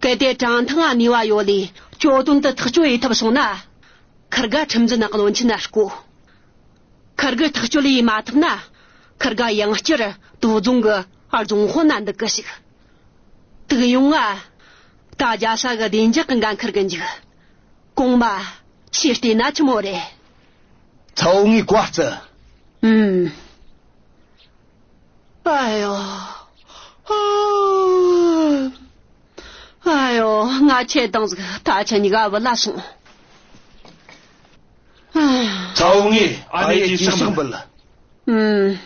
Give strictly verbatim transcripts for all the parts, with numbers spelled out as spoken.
གལ་ཏེ་ཀྲང་ཐང་ང་ནུས་པ་ཡོད་ལས་གྱོད་དོན་དེ་ཐག་གཅོད་ཡེད་ཐུབ་སོང་ན། ཁིར་ག་ཁྲིམས་འཛིན་བློན་ཆེན་ན་བསྐོ། ཁིར་གིས་ཐག་གཅོད་ཡེད་མ་ཐུབ་ན། ཁིར་ག་ཡང་བསྐྱར་དོ་རྫོང་གི་རྫོང་དཔོན་ན་འདུག་གི་ཞུགས། དེ་གི་ཡོང་ང་། ད་རྒྱལ་ས་གི་བདེ་འཇགས་ཀྱི་འགན་འཁུར་གི་འཇུག། གོང་མ། ཁྱོས་བལྟས་ན་ཆི་མོ་རེད། ཚ་བོ་ངས་བཀའ་བརྩི། ཨུམ། ཨ་ཡོ། ཨ་ཡོ། ང་ཆད་བཏང་ཟིག། ད་ཁྱེད་གཉིས་ཀ་བུད་ལ་སོང་། ཚ་བོ་ངས་ཨ་ནེ་གྱིས་ཕྱག་འབུལ། ཨུམ།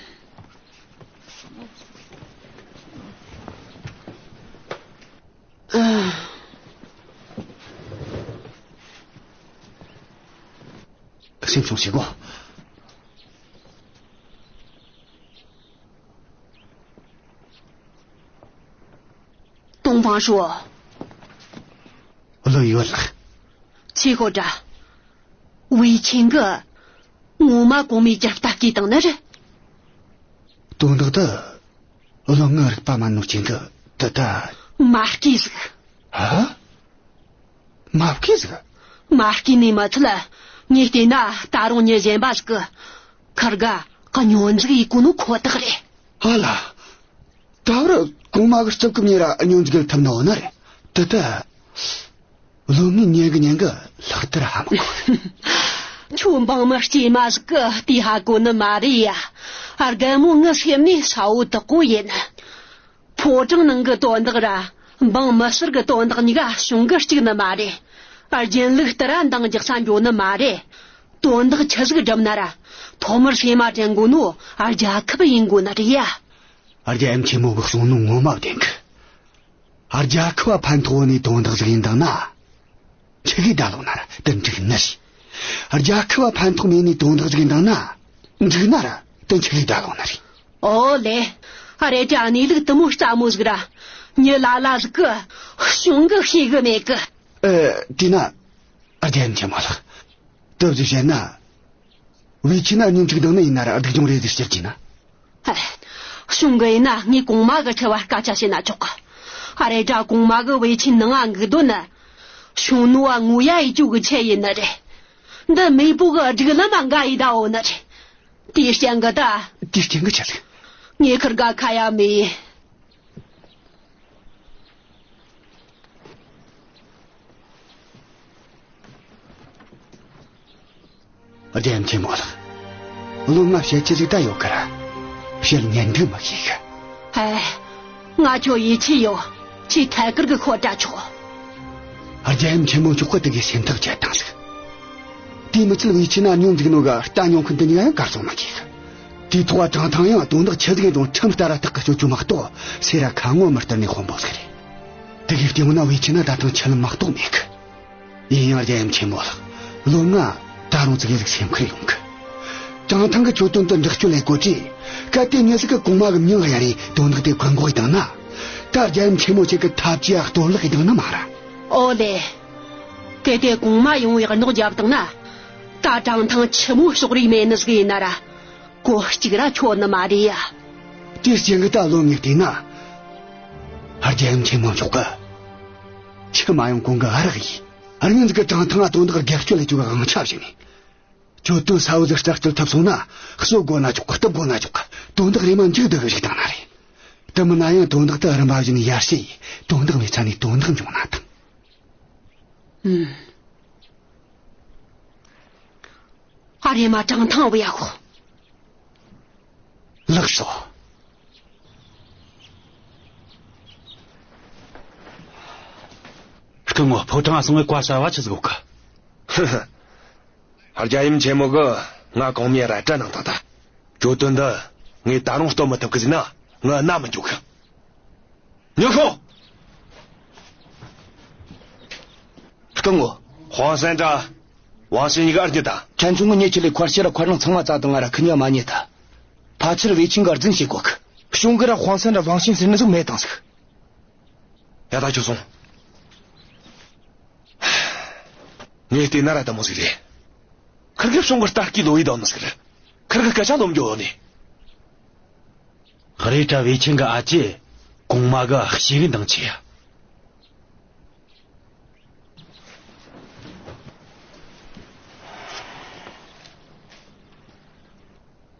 སེམས་ཆུང་བྱེད་དགོས། ཏོང་ཧྥང་ཧྲོས། བློན་ཡོད་ལགས། ཆི་ཧོ་ཏྲ། ཝེ་ཆིང་གིས་ངོ་མ་གོང་མའི་རྒྱབ་ལྟ་བསྐོས་བཏང་ནི་རེད། དོན་དག་འདི་བློན་ངའི་རིག་པ་མ་ནོར་རྐྱེན་གིས་དེ་ལྟ། མ་བསྐོས་ཟིག། ཧ། མ་བསྐོས་ཟིག། མ་བསྐོས་ནི་མ་ཚད། ངས་བལྟས་ན་ད་རུང་མྱི་གཞན་པ་ཟིག་གིས་ཁིར་ག་སྙོན་འཛུགས་ཡེད་གོ་ནོ་ཁོ་ཐག་རེད། ཨ་ལ། ད་བར་གོང་མ་གི་སྐུ་ཚབ་གི་མྱི་ར་སྙོན་འཛུགས་ཐུབ་ནི་ཡོད་ནི་རེད། དེ་ལྟ། བློན་ངས་ཉན་གི་ཉན་གི་ལྷག་ལྟར་ཧ་མ་གོ། ཁྱོད་འབངས་མི་སྐྱེས་མ་ཟིག་གིས་དེ་ཧ་གོ་ནི་མ་རེད་ཡ། རྒན་མོ་ངའི་སེམས་ནས་གསལ་བོ་དག་པོ་ཡིན། ཕོ་བྲང་ནང་གི་དོན་དག་ར་འབངས་མི་སེར་གི་དོན་དག་གཉིས་ཀ་གཞུང་གིས་གཅིག་ནི་མ་རེད། རྒྱུན་ལུགས་ལྟར་ར་འདང་རྒྱག་ས་འགྱོ་ནི་མ་རེད། དོན་དག་ཆི་ཟིག་སྒྲུབ་ན་ར་ཐོག་མར་སེམས་མ་དྲན་དགོ་ནོ་རྒྱལ་ཁབ་ཡིན་དགོ་ནི་རེད་ཡ། རྒྱལ་ཡུམ་ཆེན་མོ་གིས་གསུངས་ནོ་ངོ་མ་བདེན་གི། རྒྱལ་ཁབ་བ་ཕན་ཐོགས་ནི་དོན་དག་ཟིག་ཡིན་དང་ན། ཆི་གི་ད་ལོག་ན་ར་དེ་འགྲིག་ནི་རེད། རྒྱལ་ཁབ་བ་ཕན་ཐོགས་མེད་ནི་དོན་དག་ཟིག་ཡིན་དང་ན། འགྲིག་ན་ར་དེ་ཆི་གི་ད་ལོག་ནི་རེད། ཨོ་ལེ། ཨ་རེ་ད་གནས་ལུགས་དེ་མོ་སླ་མོ་ཟིག་ར། མྱི་ལ་ལ་ཟིག་གིས་གཞུང་གིས་ཤེས་གི་མེད་གི། ཨེ། དེས་ན། རྒྱལ་ཡུམ་ཆེན་མོ་ལགས། དེ་བཞིན་བཤད་ན། ཝེ་ཆིང་ན་སྙོན་འཛུགས་བཏང་ནི་ཡིན་ན་ར་སྡུག་གྱོང་རེད་ཟེར་རྒྱུ་ན། ཧེ། གཞུང་གི་ཡིན་ན་ངས་གོང་མ་གི་ཁྲི་བར་སྐད་ཆ་བཤད་ན་ཆོག་གི། ཨ་རེ་ད་གོང་མ་གིས་ཝེ་ཆིང་ནང་ང་འགུག་དོན་ནི། ཤུང་ནུ་བ་ངོ་ཡ་ཡེད་རྒྱུ་གི་ཆེད་ཡིན་ནི་རེད། འདི་མེས་པོ་གི་སྒྲིག་ལམ་མ་འགལ་ཡེ་ད་འོ་ནི་རེད། དེའི་རྐྱེན་གིས་ད། དེའི་རྐྱེན་གིས་ཆི་ཟིག། ངས་ཁིར་ག་ཁ་ཡ་མེད། རྒྱལ་ཡུམ་ཆེན་མོ་ལགས། བློན་ང་བཤད་རྒྱུ་ཟིག་ད་ཡོད་གི་ར། བཤད་ཉན་འདོད་མི་ཤེས་གི། ཧེ། ང་ཁྱོད་ཡིད་ཆེས་ཡོད། ཁྱོས་ཐད་ཀར་གི་ཤོད་དྲ་ཆོག། རྒྱལ་ཡུམ་ཆེན་མོ་མཆོག་གིས་དེ་གི་སེམས་ཐག་བཅད་བཏང་ཟིག། དེ་མི་ཚད་ཝེ་ཆིང་ན་སྙོན་འཛུགས་ནོ་གི་རྟ་སྙོན་མཁན་དེ་གཉིས་ཀ་ཡང་གར་སོང་མི་ཤེས་གི། དེའི་ཐོག་ཀྲང་ཐང་ཡང་དོན་དག་ཆི་ཟིག་ཡིན་རུང་ཁྲིམས་ལྟར་ར་ཐག་གིས་གཅོད་རྒྱུ་མ་གཏོགས་སེ་ར་ཁ་ངོ་མི་སྟེར་ནི་དཔོན་པོ་ཟིག་རེད། དེ་གི་སྟེང་ན་ཝེ་ཆིང་ན་ད་ཐེངས་ཆད་ལམ་མ་གཏོགས་མེད་གི། ཡིན་ཡང་རྒྱལ་ཡུམ་ཆེན་མོ་ལགས། བློན་ང་ད་རུང་ཙིག་གེ་ཟིག་སེམས་ཁུར་ཡོང་གི། ཀྲང་ཐང་གིས་གྱོད་དོན་དེ་འདྲི་གཅོད་ལས་གོ་དུས། གལ་ཏེ་མྱི་ཟིག་གིས་གོང་མ་གི་མྱིང་གཡར་རེ་དོན་དག་དེ་བཀག་འགོག་ཡེད་བཏང་ན། ད་རྒྱལ་ཡུམ་ཆེན་མོ་ཁྱེད་ཀྱི་ཐབས་ཇུས་ཡ་གཏོར་བརླག་ཡེད་བཏང་ནི་མ་ར། ཨོ་ལེ། གལ་ཏེ་གོང་མ་ཡོང་བའི་རྙོག་རྒྱབ་བཏང་ན། ད་ཀྲང་ཐང་ཆི་མོ་ཕྱོགས་རིས་མེད་ནི་ཟིག་ཡིན་ན་ར། གོ་གཅིག་ར་ཆོད་ནི་མ་རེད་ཡ། དེའི་རྐྱེན་གིས་ད་བློན་ངས་བལྟས་ན། རྒྱལ་ཡུམ་ཆེན་མོ་མཆོག་གིས། ཁྱི་མ་ཡོང་གོང་གི་ཨ་རག་ཡིས། རྙིང་ཟིག་གི་ཀྲང་ཐང་ང་དོན་དག་སྒེར་གཅོད་ལས་རྒྱུ་གི་དབང་ཆ་བྱིན་ནས། གྱོད་དོན་གསལ་བོ་ཟིག་རྩད་གཅོད་ཐུབ་སོང་ན། གསོད་དགོས་ན་ཆོག་གི། གཏུབ་དགོས་ན་ཆོག་གི། དོན་དག་རེམ་མ་མཇུག་བསྡུ་གི་བཅུག་བཏང་ན་རེད། དེ་མིན་ན་ཡང་དོན་དག་དེ་རིམ་པ་བཞིན་ཡར་ཞུ་ཡས་དོན་དག་མེད་ས་ནས་དོན་དག་འབྱུང་ན་ཐང་། ཨུམ། ཨ་རེ་མ་ཀྲང་ཐང་བུད་ཡ་ཤོག། ལགས་སོ། སྐུ་ངོ། ཕོ་བྲང་སོང་ངས་བཀའ་གསར་བ་ཆི་ཟིག་ཡོད་གི། ཧི་ཧི། རྒྱལ་ཡུམ་ཆེན་མོ་གིས་ང་གོང་མའི་རལ་གྲི་གནང་བཏང་ད། གྱོད་དོན་འདི་ངས་ད་རུང་གཏོར་མི་ཐུབ་གི་ཟེར་ན་ང་ན་མི་འཇུག་གི། ཉོ་ཁོ། སྐུ་ངོ། ཧོང་སན་དྲ་ཝང་ཤིན་གཉིས་ཀ་ཨར་ཉི་ད། ཕྲན་ཆུང་ངི་ཉེ་ཆེ་ལས་འཁོར་ཕྱིར་འཁོར་རང་ཚང་མ་བཙལ་བཏང་ང་ར་ཁི་ཉ་མ་རྙེད་ད། ཕལ་ཆེར་ཝེ་ཆིང་གིས་རྫུན་བྱེད་གོ་གི། གཞུང་གིས་ར་ཧོང་སན་དྲ་ཝང་ཤིན་ཟེར་ནི་ཟིག་མེད་བཏང་ཟིག། ཡ་ད་ཁྱོད་སོང་། ངས་བལྟས་ན་ར་དེ་མོ་ཟིག་རེད། ཁིར་གིས་གཞུང་གི་ལྟ་སྐྱེས་ལོ་ཡི་དོན་ནི་ཟིག་རེད། ཁིར་གིས་སྐད་ཆ་ལོ་འགྱོ་ནི། རེད་དྲ་ཝེ་ཆིང་གི་ཨ་ཅེ་གོང་མ་གི་ཤེས་རིག་འདང་ཆེ་ཡ།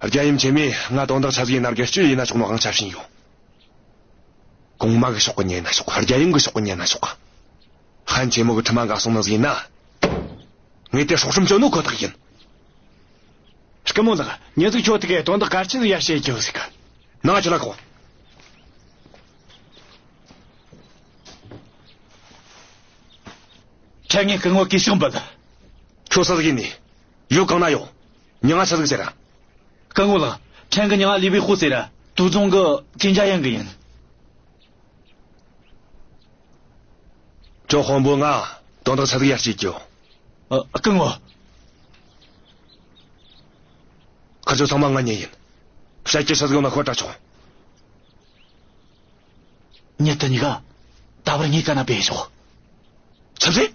རྒྱལ་ཡུམ་ཆེན་མོས་ང་དོན་དག་ཆི་ཟིག་ཡིན་ན་སྒེར་གཅོད་ཡས་ན་ཆོག་ནོ་དབང་ཆ་བྱིན་ཡོད། གོང་མ་གི་ཕྱོགས་གི་ཉན་ན་ཆོག་ག་རྒྱལ་ཡུམ་གི་ཕྱོགས་གི་ཉན་ན་ཆོག་ག་ཧན་ཆེན་མོ་གི་ཁྲིམས་མ་འགལ་སོང་ནི་ཟིག་ཡིན་ན། ངས་དེ་སྲོག་ཁྲིམས་གཅོད་ནོ་ཁོ་ཐག་ཡིན། སྐུ་ངོ་ལགས། མྱི་ཟིག་ཁྱོད་དེ་གའི་དོན་དག་གལ་ཆེན་ཟིག་ཡར་བཤད་རྒྱུ་ཟིག་ག་ནང་ཁྲིད་ལ་ཤོག་ཕྲན་ངས་སྐུ་ངོ་གུས་ཕྱག་འབུལ། ཁྱོད་སུ་ཟིག་ཡིན་ནི། ཡུལ་གང་ན་ཡོད། མྱིང་ང་ཆི་ཟིག་ཟེར། སྐུ་ངོ་ལགས། ཕྲན་གི་མྱིང་ང་ལི་བི་ཧུ་ཟེར། ཏུའུ་རྫོང་གི་ཅིན་ཅཱ་ཡན་གི་ཡིན། ཁྱོད་དཔོན་པོ་ང་དོན་དག་ཆི་ཟིག་ཡར་བཤད་རྒྱུ། ཨ། སྐུ་ངོ། ཁི་ཆོ་ཚང་མ་ང་ཉན་ཡིན། བཤད་རྒྱུ་ཆི་ཟིག་ཡོད་ན་ཤོད་དྲ་ཆོག་མྱི་དེ་གཉིས་ཀ་ད་བར་ངའི་བཀའ་ན་བེད་ཤོག་ཆི་ཟེར།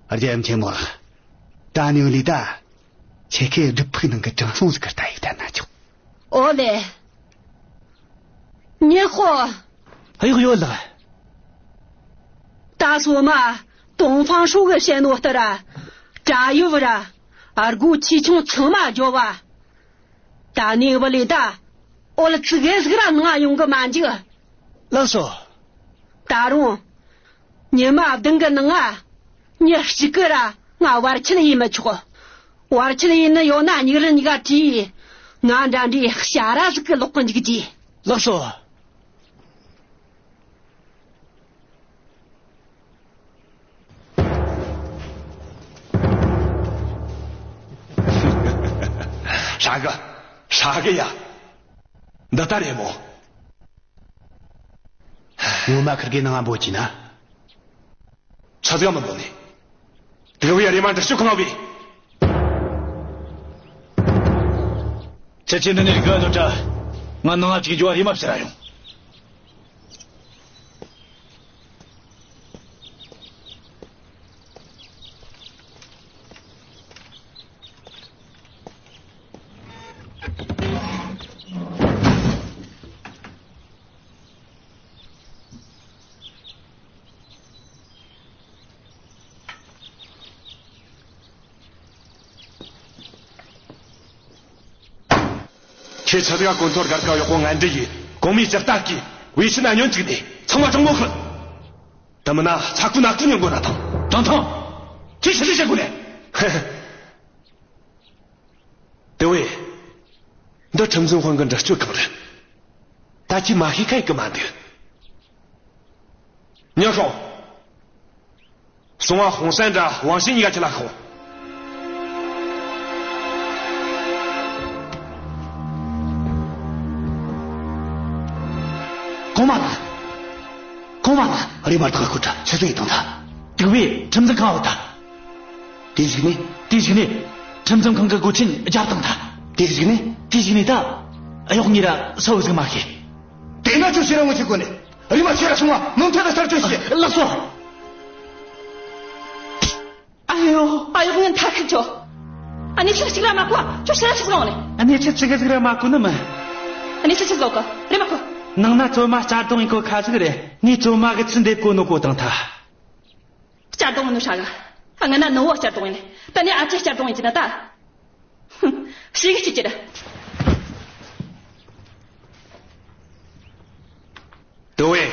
རྒྱལ་ཡུམ་ཆེན་མོ། ད་ནི་ལི་ད། ཁྱེད་ཀྱིས་སྒྲུབ་ཕུག་ནང་གི་དྲང་སྲོང་ཟིག་གི་ལྟ་ཡི་ལྟ་ན་ཆོག་ཨོ་ལེ། ཉི་ཧོ། གཡོག་ཡོད་ལགས། ད་སོ་མ། ཏོང་ཧྥང་ཧྲོས་གིས་བཤད་ནོ་ལྟར། བྲག་ཡུལ་བུ་ར། ཨར་གོ་ཆེ་ཆུང་ཚང་མ་འཇོ་བ། ད་ནི་བུ་ལི་ད། འོལ་ཙི་གེ་ཟིག་ར་ནང་ཡོང་གི་མ་འཇུག་ལགས་སོ། ད་རུང་། ཉི་མ་བདུན་གི་ནང་ང་། མྱི་གཅིག་གིས་ར་ང་བར་ཆད་ཡེད་མི་ཆོག་བར་ཆད་ཡེད་ནི་ཡོད་ན་མྱིག་རིལ་གཉིས་ཀ་བྲུས། ང་འདྲ་འདྲའི་ཞ་ར་ཟིག་གི་ལོག་གི་འཇུག་རྒྱུ། ལགས་སོ། ཧྲ་གི། ཧྲ་གི་ཡ། འདི་ལྟར་རེད་མོ། ངོ་མ་ཁིར་གེ་ནང་ང་འབོད་ཀྱིས་ན། ཆ་ཟིག་མི་འདོད་ནི། དེ་བས་རེ་མ་འདྲི་ཤོག་གང་བས། ཁྱེད་ཀྱིས་འདི་ནས་དགའ་ནོ་དྲ། ང་ནང་ང་ཅིག་འགྱོ་བ་རེ་མ་བྱེད་ར་ཡོང་། ཁྱེད་ཆ་ཟིག་ག་དགོན་ཐོར་སྒར་ཁ་གཡོག་པོ་ངན་འདྲི་ཡིས་གོང་མའི་ཇི་ལྟ་སྐྱེས་བེ་ཤི་ན་ཉོན་ཅིག་ནས་ཚང་མ་དྲང་མོ་ཁུལ། དེ་མིན་ན་ཚ་ཁུ་ན་ཁུ་ཉོན་དགོ་ན་ཐང་། ཐང་ཐང་། ཁྱེད་ཆི་ཟིག་བྱེད་དགོ་ནས། དེ་བས། འདི་ཁྲིམས་འཛིན་དཔོན་གི་འདྲི་གཅོད་ཁང་རེད། ད་ཁྱེད་མ་ཤེས་ཁ་ཡི་གི་མ་འདུག་ཉོ་ཤོག་སོང་བ་ཧོང་སན་དྲ་ཝང་ཤིན་གཉིས་ཀ་ཁྲིད་ལ་ཤོག་གོང་མ་ལགས། གོང་མ་ལགས། རེ་མར་ཐག་ཁུ་དྲ་ཆི་ཟིག་ཡིན་དང་ད། དེ་བས་ཁྲིམས་འཛིན་ཁང་འོ་ད། དེ་ཞིག་ནས། དེ་ཞིག་ནས། ཁྲིམས་འཛིན་ཁང་གི་སྒོ་ཆེན་རྒྱབ་དང་ད། དེ་ཞིག་ནས། དེ་ཞིག་ནས་ད། གཡོག་ངེ་ར་ས་བོ་ཟིག་མ་ཤེས། དེ་ན་ཁྱོད་ཤེས་ར་ངོ་ཤེས་གོ་ནས། རེ་མ་ཤེས་ར་སོང་བ་མུ་མཐུད་དུ་གསར་གཏོད་བྱེད། ལགས་སོ། ཨ་ཡོ། ཨ་ཡོ། ངན་ཐར་ཁུ་ཆོ། ཨ་ནི་ཆི་ཟིག་ར་མ་གོ། ཁྱོད་ཤེས་ར་ཆི་ཟིག་ལོང་ནས། ཨ་ནི་ཆི་ཆི་ག་ཟིག་ར་མ་གོ་ནི་མིན། ཨ་ནི་ཆི་ཆི་ལོག་གི་རེ་མ་གོ། ནང་ན་བཙོན་མ་གཅར་རྡུང་ཡིན་གོ་ཁ་ཟིག་རེད། ངས་བཙོན་མ་གི་ཚུལ་འདེབས་གོ་ནོ་གོ་དང་ཐ། གཅར་རྡུང་ནོ་ཧྲ་གི། ང་ན་ནུ་བོ་གཅར་རྡུང་ཡིན་ནི། ད་ནི་ཨ་ཅེ་གཅར་རྡུང་ཡིན་གྱི་ན་ད། ཧུམ། ཤེས་གི་ཅི་ཅི་ར། དེ་བས།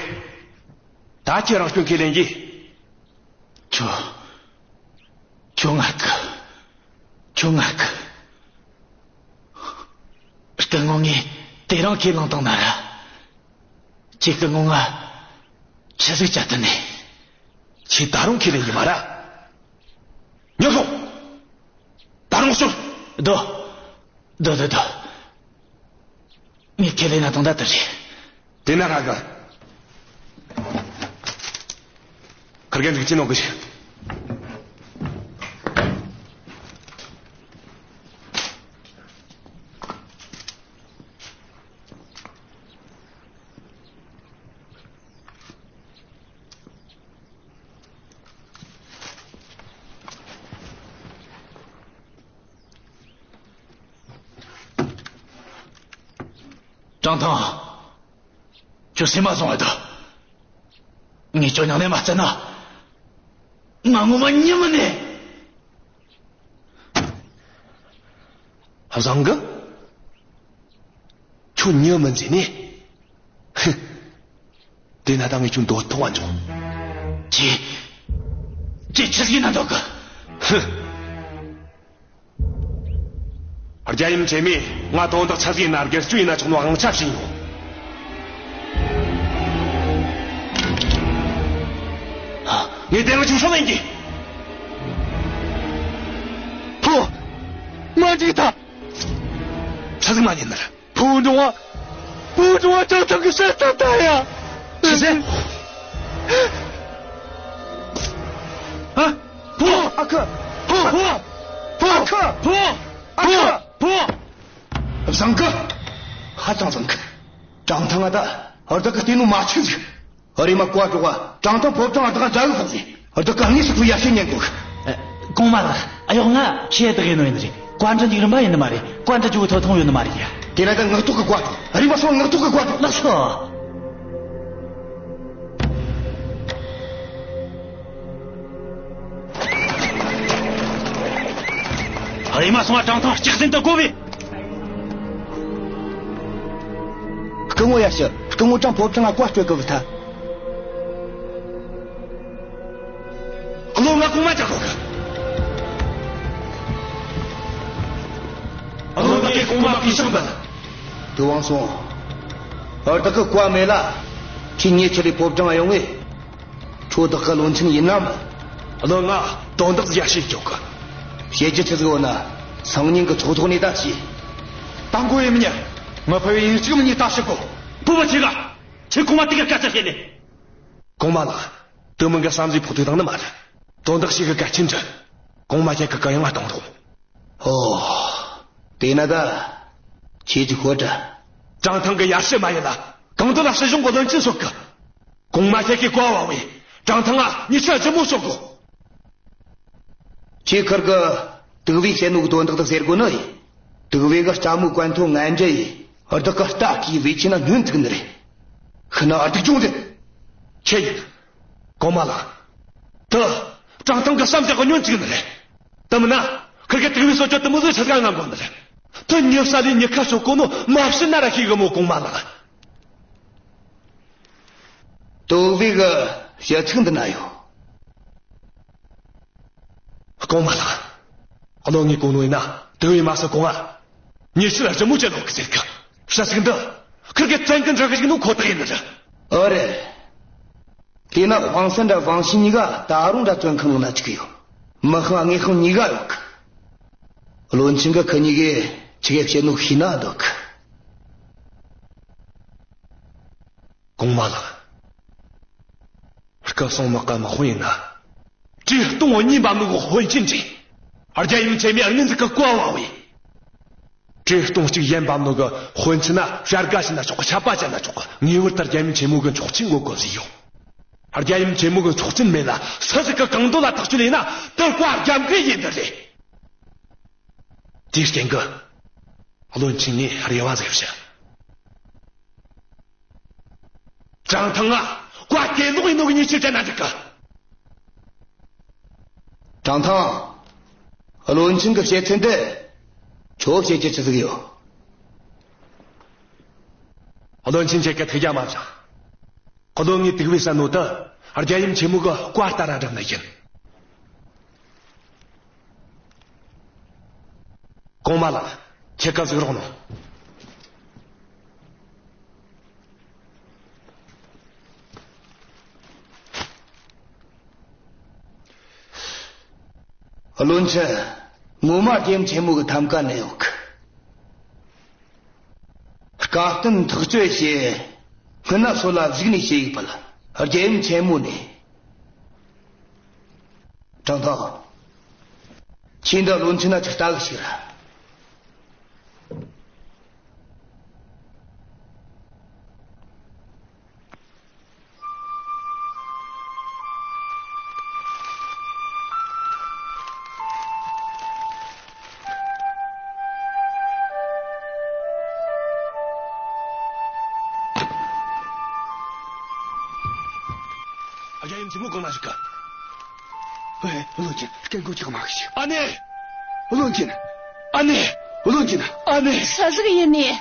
ད་ཁྱེད་རང་སྐྱོན་ཁས་ལེན་གྱིས། ཁྱོད། ཁྱོད་ང་གི། ཁྱོད་ང་གི། སྐུ་ངོ་ངས་དེ་རིང་ཁས་བླངས་བཏང་ན་ར། ཁྱེད་སྐུ་ངོ་ང་ཆི་ཟིག་བྱ་ཐུབ་ནས། ཁྱེད་ད་རུང་ཁས་ལེན་གྱི་མ་ར། ཉོ་ཤོག་ད་རུང་ཤོག་སྡོད། སྡོད་སྡོད་སྡོད། ངས་ཁས་ལེན་ན་དང་ད་ལྟ་རེད། དེ་ན་ཧྲ་གི། ཁིར་གན་ཟིག་ཅི་ནོ་གི་ཞིག་ཀྲང་ཐང་། ཁྱོད་སེམས་མ་བཟང་བ་ད། ངས་ཁྱོད་ཉང་ནས་མ་བཙལ་ན། ང་ངོ་མ་མྱི་མིན་ནས། བཟང་གི། ཁྱོད་མྱི་མིན་ཟེར་ནས། ཧི། དེ་ན་ད་ངས་ཁྱོད་འདོད་ཐོག་བ་འཇོག་ཁྱེད། ཁྱེད་ཆི་ཟིག་ཡིན་ན་འདོད་གི། ཧི། རྒྱལ་ཡུམ་ཆེན་མོས་ང་དོན་དག་ཆི་ཟིག་ཡིན་ན་སྒེར་གཅོད་ཡིན་ན་ཆོག་ནོ་དབང་ཆ་བྱིན་ཡོད། ངས་དེ་རིང་ཁྱོད་སྲོག་ལེན་གྱི། ཕོ། མ་འཇིགས་ཐལ། ཆི་ཟིག་མ་ཉན་ནི་རེད། ཕུ་བོ་འབྲོང་བ། ཕུ་བོ་འབྲོང་བ་ཀྲང་ཐང་གི་བཤད་ཐབས་ད་ཡ། ཆི་ཟེར། ཨ། ཕུ་བོ། ཨ་ཁུ། ཕུ་བོ། ཕུ་བོ། ཨ་ཁུ། ཕུ་བོ། ཨ་ཁུ། ཕུ་བོ། བཟང་གི། ཧ་ཅང་བཟང་གི། ཀྲང་ཐང་ང་ད་བདག་གི་བལྟས་ནོ་མ་ཆག་ཟིག་ཨ་རེ་མ་བཀའ་སྒྲོགས་བ། ཀྲང་ཐང་ཕོ་བྲང་བདག་ག་འཇའ་གི་ཕོག་ཟིག་བདག་ག་དངོས་སུ་ཐུག་ཡ་ཤེས་ཉན་དགོས། ཨ། གོང་མ་ལགས། ཨ་ཡོག་ང་ཤེས་བདག་ཡིན་ནོ་ཡིན་ནི་རེད། བཀའ་འདྲི་འཇིགས་རིམ་པ་ཡིན་ནི་མ་རེད། བཀའ་འདྲི་རྒྱུ་ཐོ་ཐོང་ཡོད་ནི་མ་རེད་ཡ། དེ་ན་ད་ངག་ཐོག་གི་བཀའ་སྒྲོགས། ཨ་རེ་མ་སོང་ངག་ཐོག་གི་བཀའ་སྒྲོགས། ལགས་སོ། ཨ་རེ་མ་སོང་ང་ཀྲང་ཐང་གཅིག་ཟིན་དུ་དགོ་བས། སྐུ་ངོ་ཡ་ཤི། སྐུ་ངོ་ཀྲང་ཕོ་བྲང་ང་བཀའ་སྤྲོད་གི་བུ་ཐ། བློན་ང་གོང་མ་ཅག་ཁོ་གི། བློན་ང་གོང་མ་གི་ཤོག་འབད། དུ་ཝང་སོང་། བདག་གི་བཀའ་མེད་ལ། ཁྱེད་ཉེ་ཆར་རེ་ཕོ་བྲང་ང་ཡོང་ངས། ཁྱོད་བདག་གི་བློན་ཆེན་ཡིན་ནམ། བློན་ང་དོན་དག་ཟིག་ཡ་བཤད་རྒྱུ་གི། བཤད་རྒྱུ་ཆི་ཟིག་ཡོད་ན། སང་ཉིན་གི་ཚོགས་ཐོག་ནས་ད་བཤད། ད་མགོ་ཡེ་མི་ཉན། ང་ཕ་བའི་ཡིན་གཅིག་མིན་གཉིས་ད་བཤད་གོ། བུ་མོ་ཆེ་ག་ཁྱེད་གོང་མ་དེ་ག་སྐད་ཆ་བཤད་ནས། གོང་མ་ལགས། དེ་མིན་གི་བསམ་གཟས་ཕོག་ཐུག་བཏང་ནི་མ་རེད། དོན་དག་ཞིག་གི་གལ་ཆེན་འདྲ། གོང་མ་ཁྱེད་གི་གུ་ཡངས་ང་གཏོང་རོགས། ཨོ། དེ་ན་ད། ཁྱེད་ཀྱི་ཤོད་དྲ། ཀྲང་ཐང་གི་ཡར་ཞུ་མ་ཡིན་ལ། གང་དུ་ལ་སྲིད་གཞུང་གི་བློན་ཆེན་སོགས་གི། གོང་མ་ཁྱེད་ཀྱི་བཀའ་བ་བས། ཀྲང་ཐང་ང་ཉི་ཤུ་ལྗིད་མོ་སོགས་གོ། ཁྱེད་ཁར་གི་དུག་བའི་བཤད་ནོ་གི་དོན་དག་དེ་ཟེར་དགོས་ནི་ཡིན། དུག་བའི་གི་རྩ་མོའི་ཀོན་ཐོ་ངན་འདྲ་ཡིན། བདག་གི་རྟ་གིས་བེད་ཆེ་ན་ཉོན་ཐུག་ནི་རེད། ཤི་ན་སྡུག་གྱོང་ཟིག་ཁྱེད་ཡིན། གོང་མ་ལགས། དེ། ཀྲང་ཐང་གི་བསམ་རྒྱག་གི་ཉོན་ཅིག་ནི་རེད། དེ་མིན་ན། ཁིར་གི་དུག་བའི་གསོ་བཅོས་དེ་མོ་ཟིག་ཆ་ཚང་ངང་གོ་ནི་རེད། དེ་ཉི་ས་ལས་ཉི་ཁ་ཤོ་གོ་ནོ་མ་བྱིན་ན་ར་ཤེས་གི་མོ་གོང་མ་ལགས། དུག་བའི་གི་བཤད་ཚིག་འདི་ན་ཡོད། གོང་མ་ལགས། བློན་ངས་གོ་ནོ་ཡིན་ན་དུག་བའི་མ་སུ་གོང་ང་། ཉི་ཤུ་ལ་ཞིབ་མོ་བྱེད་ལོག་གི་ཟེར་གི། བཤད་ཚིག་འདི། ཁིར་གི་བཙན་གི་འདྲ་གི་ཞིག་ནོ་ཁོ་ཐག་ཡིན་ནི་རེད། ཨོ་རེད། དེས་ན་ཧྥང་སན་འདྲ་ཝང་ཤིན་གཉིས་ཀ་ད་རུང་འདྲ་བཙོན་ཁང་ནང་ན་བཅུག་ཡོད། མི་ཤིང་དངོས་ཤིང་གཉིས་ཀ་ཡོད་གི། བློན་ཆེན་གི་ཁི་གཉིས་ཀས་ཆི་གེ་བཤད་ནོ་ཤེས་ན་འདོད་གི། གོང་མ་ལགས། སྐུ་སྲུང་དམག་གི་དམག་དཔོན་ཡིན་ན། བྲེ་སྟོང་བོ་གཉིས་འབབ་ནོ་གི་དཔོན་ཆེན་རེད། རྒྱལ་ཡུམ་ཆེན་མོས་སྔོན་ཟིག་གི་བཀའ་བ་བས། བྲེ་སྟོང་གཅིག་ཡན་འབབ་ནོ་གི་དཔོན་ཆེན་ན་བྱ་དགའ་བྱིན་ན་ཆོག་གི། ཆད་པ་བཅད་ན་ཆོག་གི། ངེས་པར་དུ་རྒྱལ་ཡུམ་ཆེན་མོ་གི་ཆོག་མཆན་འགོད་དགོས་ཟེར་ཡོད། རྒྱལ་ཡུམ་ཆེན་མོ་གི་ཆོག་མཆན་མེད་ན་སུ་ཟིག་གི་གང་འདོད་ལ་ཐག་གཅོད་ལས་ན་དེ་བཀའ་རྒྱབ་འགལ་ཡིན་ནི་རེད། དེའི་རྐྱེན་གྱིས། བློན་ཆེན་ངས་རེ་བ་ཟིག་ཞུ། ཀྲང་ཐང་ང་བཀའ་གཏད་ལོག་ཡིན་ནོ་གི་ཉེས་ཆད་སྤྲད་ན་འགྲིག་གི། ཀྲང་ཐང་། བློན་ཆེན་གི་བཤད་ཚུལ་འདི་ཁྱོད་བཤད་རྒྱུ་ཆི་ཟིག་ཡོད། བློན་ཆེན་ཁྱེད་ཀྱིས་ཐུགས་རྒྱལ་མ་བཞེངས། བློན་ངས་དུག་བྱས་བསད་ནོ་དེ་རྒྱལ་ཡུམ་ཆེན་མོ་གི་བཀའ་ལྟར་ར་བསྒྲུབས་ནི་ཡིན། གོང་མ་ལགས། ཁྱེད་ཀ་གཟིགས་རོགས་གནང་། བློན་ཆེན། ངོ་མ་རྒྱལ་ཡུམ་ཆེན་མོ་གི་ཐམ་ཀ་ནས་ཡོད་གི། དཀའ་སྟངས་ཐག་གཅོད་བྱས། སྔོན་ན་སོ་ལ་གཟིགས་ནས་བྱས་ཡིག་པ་ལ་རྒྱལ་ཡུམ་ཆེན་མོ་ནས། ཀྲང་ཐང་། ཁྱེད་འདི་བློན་ཆེན་ན་ཅིག་ལྟ་གི་ཞིག་ར། རྒྱལ་ཡུམ་ཆེན་མོ་གང་ན་བཞུགས་གི། ཨེ། བློན་ཆེན། སྐད་མགོ་ཅིག་མ་ཤི། ཨ་ནེ། བློན་ཆེན། ཨ་ནེ། བློན་ཆེན། ཨ་ནེ། ཆི་ཟིག་ཡིན་ནི།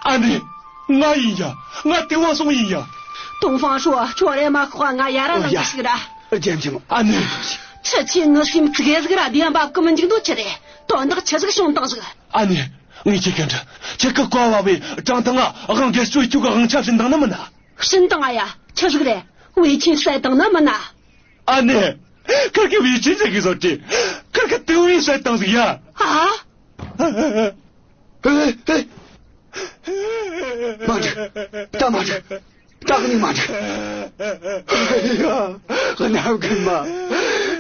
ཨ་ནེ། ང་ཡིན་ཡ། ང་ཏེ་བ་སོང་ཡིན་ཡ། ཏོང་ཧྥང་ཧྲོ། ཁྱོད་རེ་མ་ཁོག་ང་ཡ་ར། ཨོ་ལང་ཡ། གི་ཞིག་ར། རྒྱལ་ཡུམ་ཆེན་མོ། ཨ་ནེ། ཁྱི་ཁྱི་ནི་སེམས་ཙིག་གེ་ཟིག་ར་བདེན་པ་གི་མི་འཇུག་འདོད་ཆི་རེད། དོན་དག་ཆི་ཟིག་བྱུང་བཏང་ཟིག། ཨ་ནེ། ངས་ཁྱེད་ག་འདྲི། ཁྱེད་ཀི་ཀོ་བ་བའི་ཀྲང་ཐང་ང་དབང་སྒེར་གཅོད་ཁྱོད་གི་དབང་ཆ་བྱིན་བཏང་ནི་མིན་ན། བྱིན་བཏང་ཨ་ཡ། ཆི་ཟིག་རེད། ཝེ་ཆིན་བསད་བཏང་ནི་མིན་ན། ཨ་ནེ། ཁིར་གི་ཝེ་ཆིན་ཟེར་གི་བཟོ་ཅི། ཁིར་གི་ཏུའུ་ཝེ་བསད་བཏང་ཟིག་ཡ། ཨ། ཨེ། ཨེ། མ་འདྲི། ད་མ་འདྲི། ད་གི་ནི་མ་འདྲི། ཨ་ཡ། གནམ་རྒན་མ།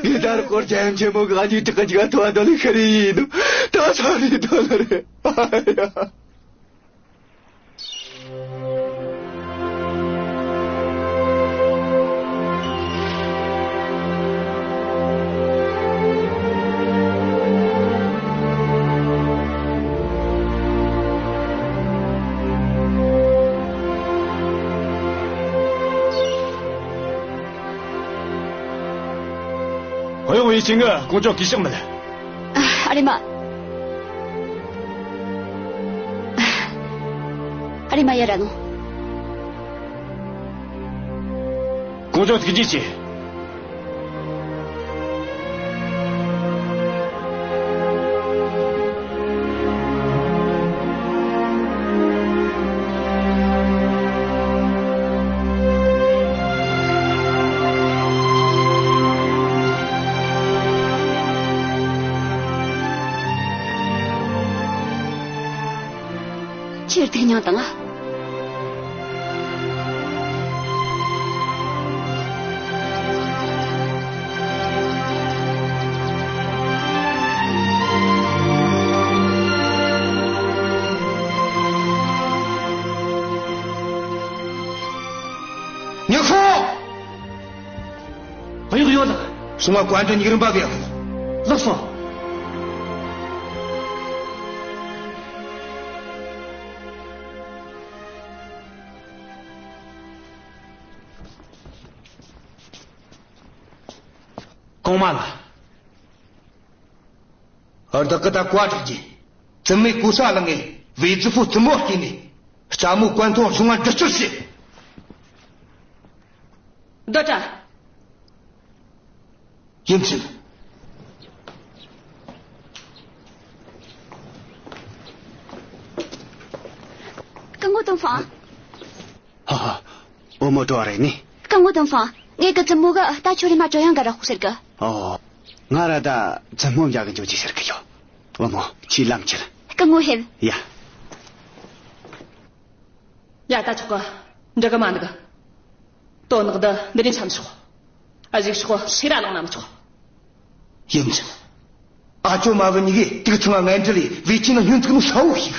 ངས་ད་རུང་རྒྱལ་ཡུམ་ཆེན་མོ་གི་ཨ་ནི་དྲག་གི་ཅིག་ཐོ་བ་དོ་ལི་ཁ་རི་ཡིན་ནོ། ད་ས་རི་དོ་ལི་རེད། ཨ་ཡ། ཨོ་ཡོ། ཝེ་ཆིན་གི་ཀོང་ཇོ་གུས་ཕྱག་འབུལ། ཨ། ཨ་རེ་མ། ཨ་རེ་མ་ཡ་ར་ནོ། ཀོང་ཇོ་ཐུགས་རྗེ་ཆེ། ཁྱེད་ཐུགས་མྱངས་དང་ཨ། ཉི་ཧོ། གཡོག་ཡོད་ལགས། སོང་ང་ཀོང་ཇོ་ཉིག་རིམ་པ་གི་ཡག་ལགས་སོ། གོང་མ་ལགས། ཨར་བདག་གི་ད་བཀའ་དྲིན་གྱིས། བཙུན་མོས་གོ་ས་བླངས་ངས་ཝེ་ཙི་ཧྥུ་བཙུན་མོ་བསྐོས་ནས། ལྕམ་མོ་ཀོན་ཐུང་གཞུང་ང་འདྲི་གཅོད་བྱེད། ད་ད། ཡུམ་ཆེན། སྐུ་ངོ་ཏོང་ཧྥང་། ཧ་ཧ། བུ་མོ་འགྲོ་བ་རེད་ནི། སྐུ་ངོ་ཏོང་ཧྥང་། ངེད་ཀྱི་བཙུན་མོ་གིས་ད་ཁྱོད་རེ་མ་ཀྲོ་ཡང་ག་ར་ཧུ་ཟེར་གི། ཨོ། ང་ར་ད་བཙུན་མོ་མཇལ་གི་འགྱོ་རྒྱུ་ཟེར་གི་ཡོད། བུ་མོ། ཁྱེད་ལམ་ཁྱེར། སྐུ་ངོ་ཕེབས། ཡ། ཡ། ད་ཆོག་གི། འགྲིག་གི་མ་འདུག། དོན་དག་འདི་འདི་རིང་མཚམས་ཆོག། ཨ། གཞུག་ཕྱོགས་སུ་ར་ལངས་ན་མི་ཆོག། ཡུམ་ཆེན། ཨ་ཅོ་མ་བུ་གཉིས་ཀས་དུག་ཚང་ང་ངན་འབྲེལ་ལས་ཝེ་ཆིན་ན་སྙོན་ཚིག་ནོ་ཧྲ་བོ་ཞིག།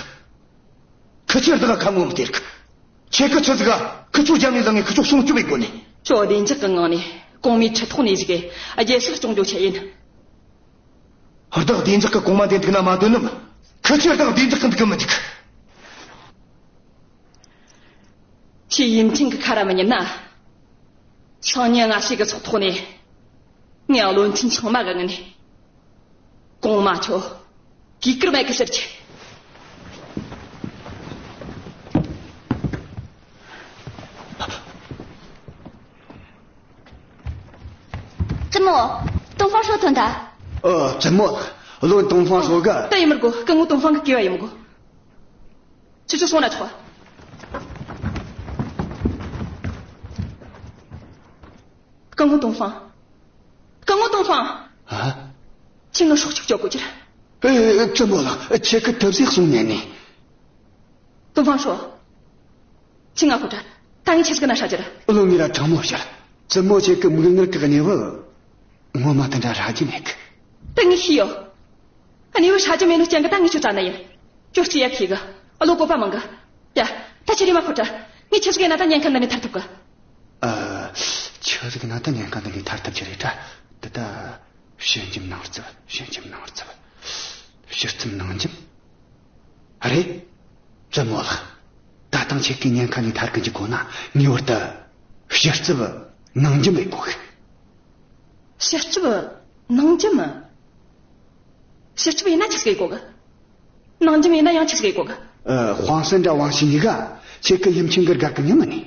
ཁི་ཆོས་བདག་ག་ཁ་ངོ་མི་སྟེར་གི། ཁྱེད་ཀྱིས་ཆི་ཟིག་ག་ཁི་ཆོ་རྒྱབ་ནས་ལངས་ངས་ཁི་ཆོ་སྲུང་སྐྱོབ་བྱེད་དགོས་ནི། ཁྱོད་བདེ་འཇགས་ཀྱི་ངང་ནས་གོང་མའི་ཁྲི་ཐོག་ནས་བཞུགས་གི། རྒྱལ་སྲིད་སྐྱོང་རྒྱུའི་ཆེད་ཡིན། བདག་བདེ་འཇགས་ཀྱི་གོང་མ་འདི་འདུག་ན་མ་འདོད་ནི་མིན། ཁི་ཆོས་བདག་བདེ་འཇགས་ཀྱི་འདུག་གི་མི་འཇུག། ཁྱེད་ཡུམ་ཆེན་གྱི་ཁ་ར་མི་ཉན་ན། སང་ཉིན་སྔ་ཕྱི་གི་ཚོགས་ཐོག་ནས་ངས་བློན་ཆེན་ཚང་མ་གི་ངོས་ནས་གོང་མ་ཁྱོད་གུས་བཀུར་མེད་གི་ཟེར་གྱི། བཙུན་མོ། ཏོང་ཧྥང་ཧྲོ་ཐོན་ཐལ། ཨ། བཙུན་མོ། བློན་ཏོང་ཧྥང་ཧྲོ་གིས། ད་ཡིན་མི་དགོས། སྐུ་ངོ་ཏོང་ཧྥང་གི་སྐྱེ་བ་ཡིན་མི་དགོས། ཁྱེད་ཚོ་སོང་ན་ཆོག། སྐུ་ངོ་ཏོང་ཧྥང་། སྐུ་ངོ་ཏོང་ཧྥང་། ཨ། ཁྱེད་ངའི་སྲོག་ཅིག་སྐྱོབ་དགོས་རྒྱུ་རེད། ཨེ། བཙུན་མོ་ལགས། ཁྱེད་ཀྱིས་དེ་ཟིག་གསུང་ཉན་ནི། ཏོང་ཧྥང་ཧྲོ། ཁྱེད་ང་ཤོད་དྲ། ད་ངས་ཆི་ཟིག་ན་ཧྲ་རྒྱུ་རེད། བློན་ངས་ར་དྲང་མོ་བཤད། བཙུན་མོ་ཁྱེད་ཀྱི་མིག་སྔར་གི་གནས་བབ་ངོ་མ་དེ་འདྲ་ཧྲ་རྒྱུ་མེད་གི། ད་ངས་ཤེས་ཡོད། གནས་བབ་ཧྲ་རྒྱུ་མེད་ནོ་རྐྱེན་གིས་ད་ངས་ཁྱོད་བཙལ་ནི་ཡིན། ཁྱོད་སྐྱེ་ཡ་ཁེལ་གི། བློ་བཀོད་པ་མང་གི། ཡ། ད་ཁྱེད་རེ་མ་ཤོད་དྲ། ངས་ཆི་ཟིག་ཡིན་ན་ད་ཉེན་ཁ་འདི་ནས་ཐར་ཐུབ་གི། ཨ། ཆི་ཟིག་ཡིན་ན་ད་ཉེན་ཁ་འདི་ནས་ཐར་ཐུབ་རྒྱུ་རེད་དྲ། དེ་ད། ཕྱི་འཇིམ་ནང་རྩིབ། ཕྱི་འཇིམ་ནང་རྩིབ། ཕྱི་རྩིབ་ནང་འཇིམ། རེད། བཙུན་མོ་ལགས། ད་ཐེངས་ཁྱེད་ཀྱིས་ཉེན་ཁ་ནས་ཐར་གི་འཇུག་དགོས་ན་ངེས་པར་དུ་ཕྱི་རྩིབ་ནང་འཇིམ་ལས་དགོས་གི། སྤྱི་ཁྱབ་ནང་འཇམ། སྤྱི་ཁྱབ་ཡིན་ན་ཆི་ཟིག་ཡེད་གོ་གི། ནང་འཇམ་ཡིན་ན་ཡང་ཆི་ཟིག་ཡེད་གོ་གི། ཨ། ཧུང་སན་དྲ་ཝང་ཞིན་གཉིས་ཀ་ཁྱེད་ཀྱི་ཡུམ་ཆེན་གི་དགའ་གི་མྱི་མིན་ནི།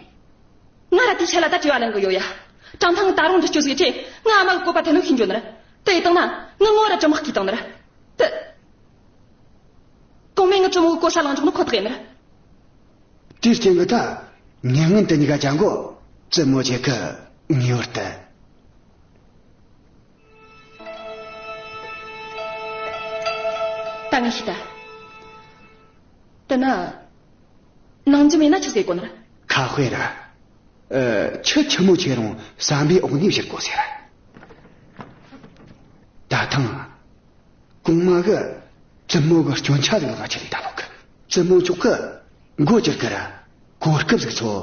ང་ར་དེའི་ཆེད་ལ་ད་དྲི་བ་ལེན་གི་ཡོད་ཡ། ཀྲང་ཐང་ད་རུང་འདྲི་གཅོད་ཟིག་ཁྲིད། ང་ཨ་མ་གི་བཀོད་པ་དེ་ནོ་ཤེས་འཇོན་ནི་རེད། དེ་ཡིན་དང་ན་ངི་ངོ་ར་དྲི་མ་བཀོད་དང་ནི་རེད། དེ། གོང་མས་ངི་བཙུན་མོ་གི་གོ་ས་བླངས་འཇོག་ནི་ཁོ་ཐག་ཡིན་ནི་རེད། དེའི་རྐྱེན་གྱིས་ད་ཉེ་སྔོན་དུ་གཉིས་ཀ་ཅང་གོ་བཙུན་མོ་ཁྱེད་ཀྱི་ངེས་པར་དུ། ད་ངས་ཤེས་ད། དེ་ན། ནང་འཇམ་ཡིན་ན་ཆི་ཟེར་གོ་ནི་རེད། ཁ་དཔེ་ར། ཨ། ཆུ་ཆི་མོ་ཆེ་རུང་ཟམ་པའི་འོག་ནས་བཞུར་གོ་ཟེར། ད་ཐེངས། གོང་མ་གིས་བཙུན་མོ་གི་སྐྱོན་ཆ་ཟིག་ལག་ཁྱེར་ལས་ད་ལོག་གི། བཙུན་མོ་མཆོག་གིས་མགོ་ཅིར་གི་ར་གོ་སྐབས་ཟིག་འཚོལ།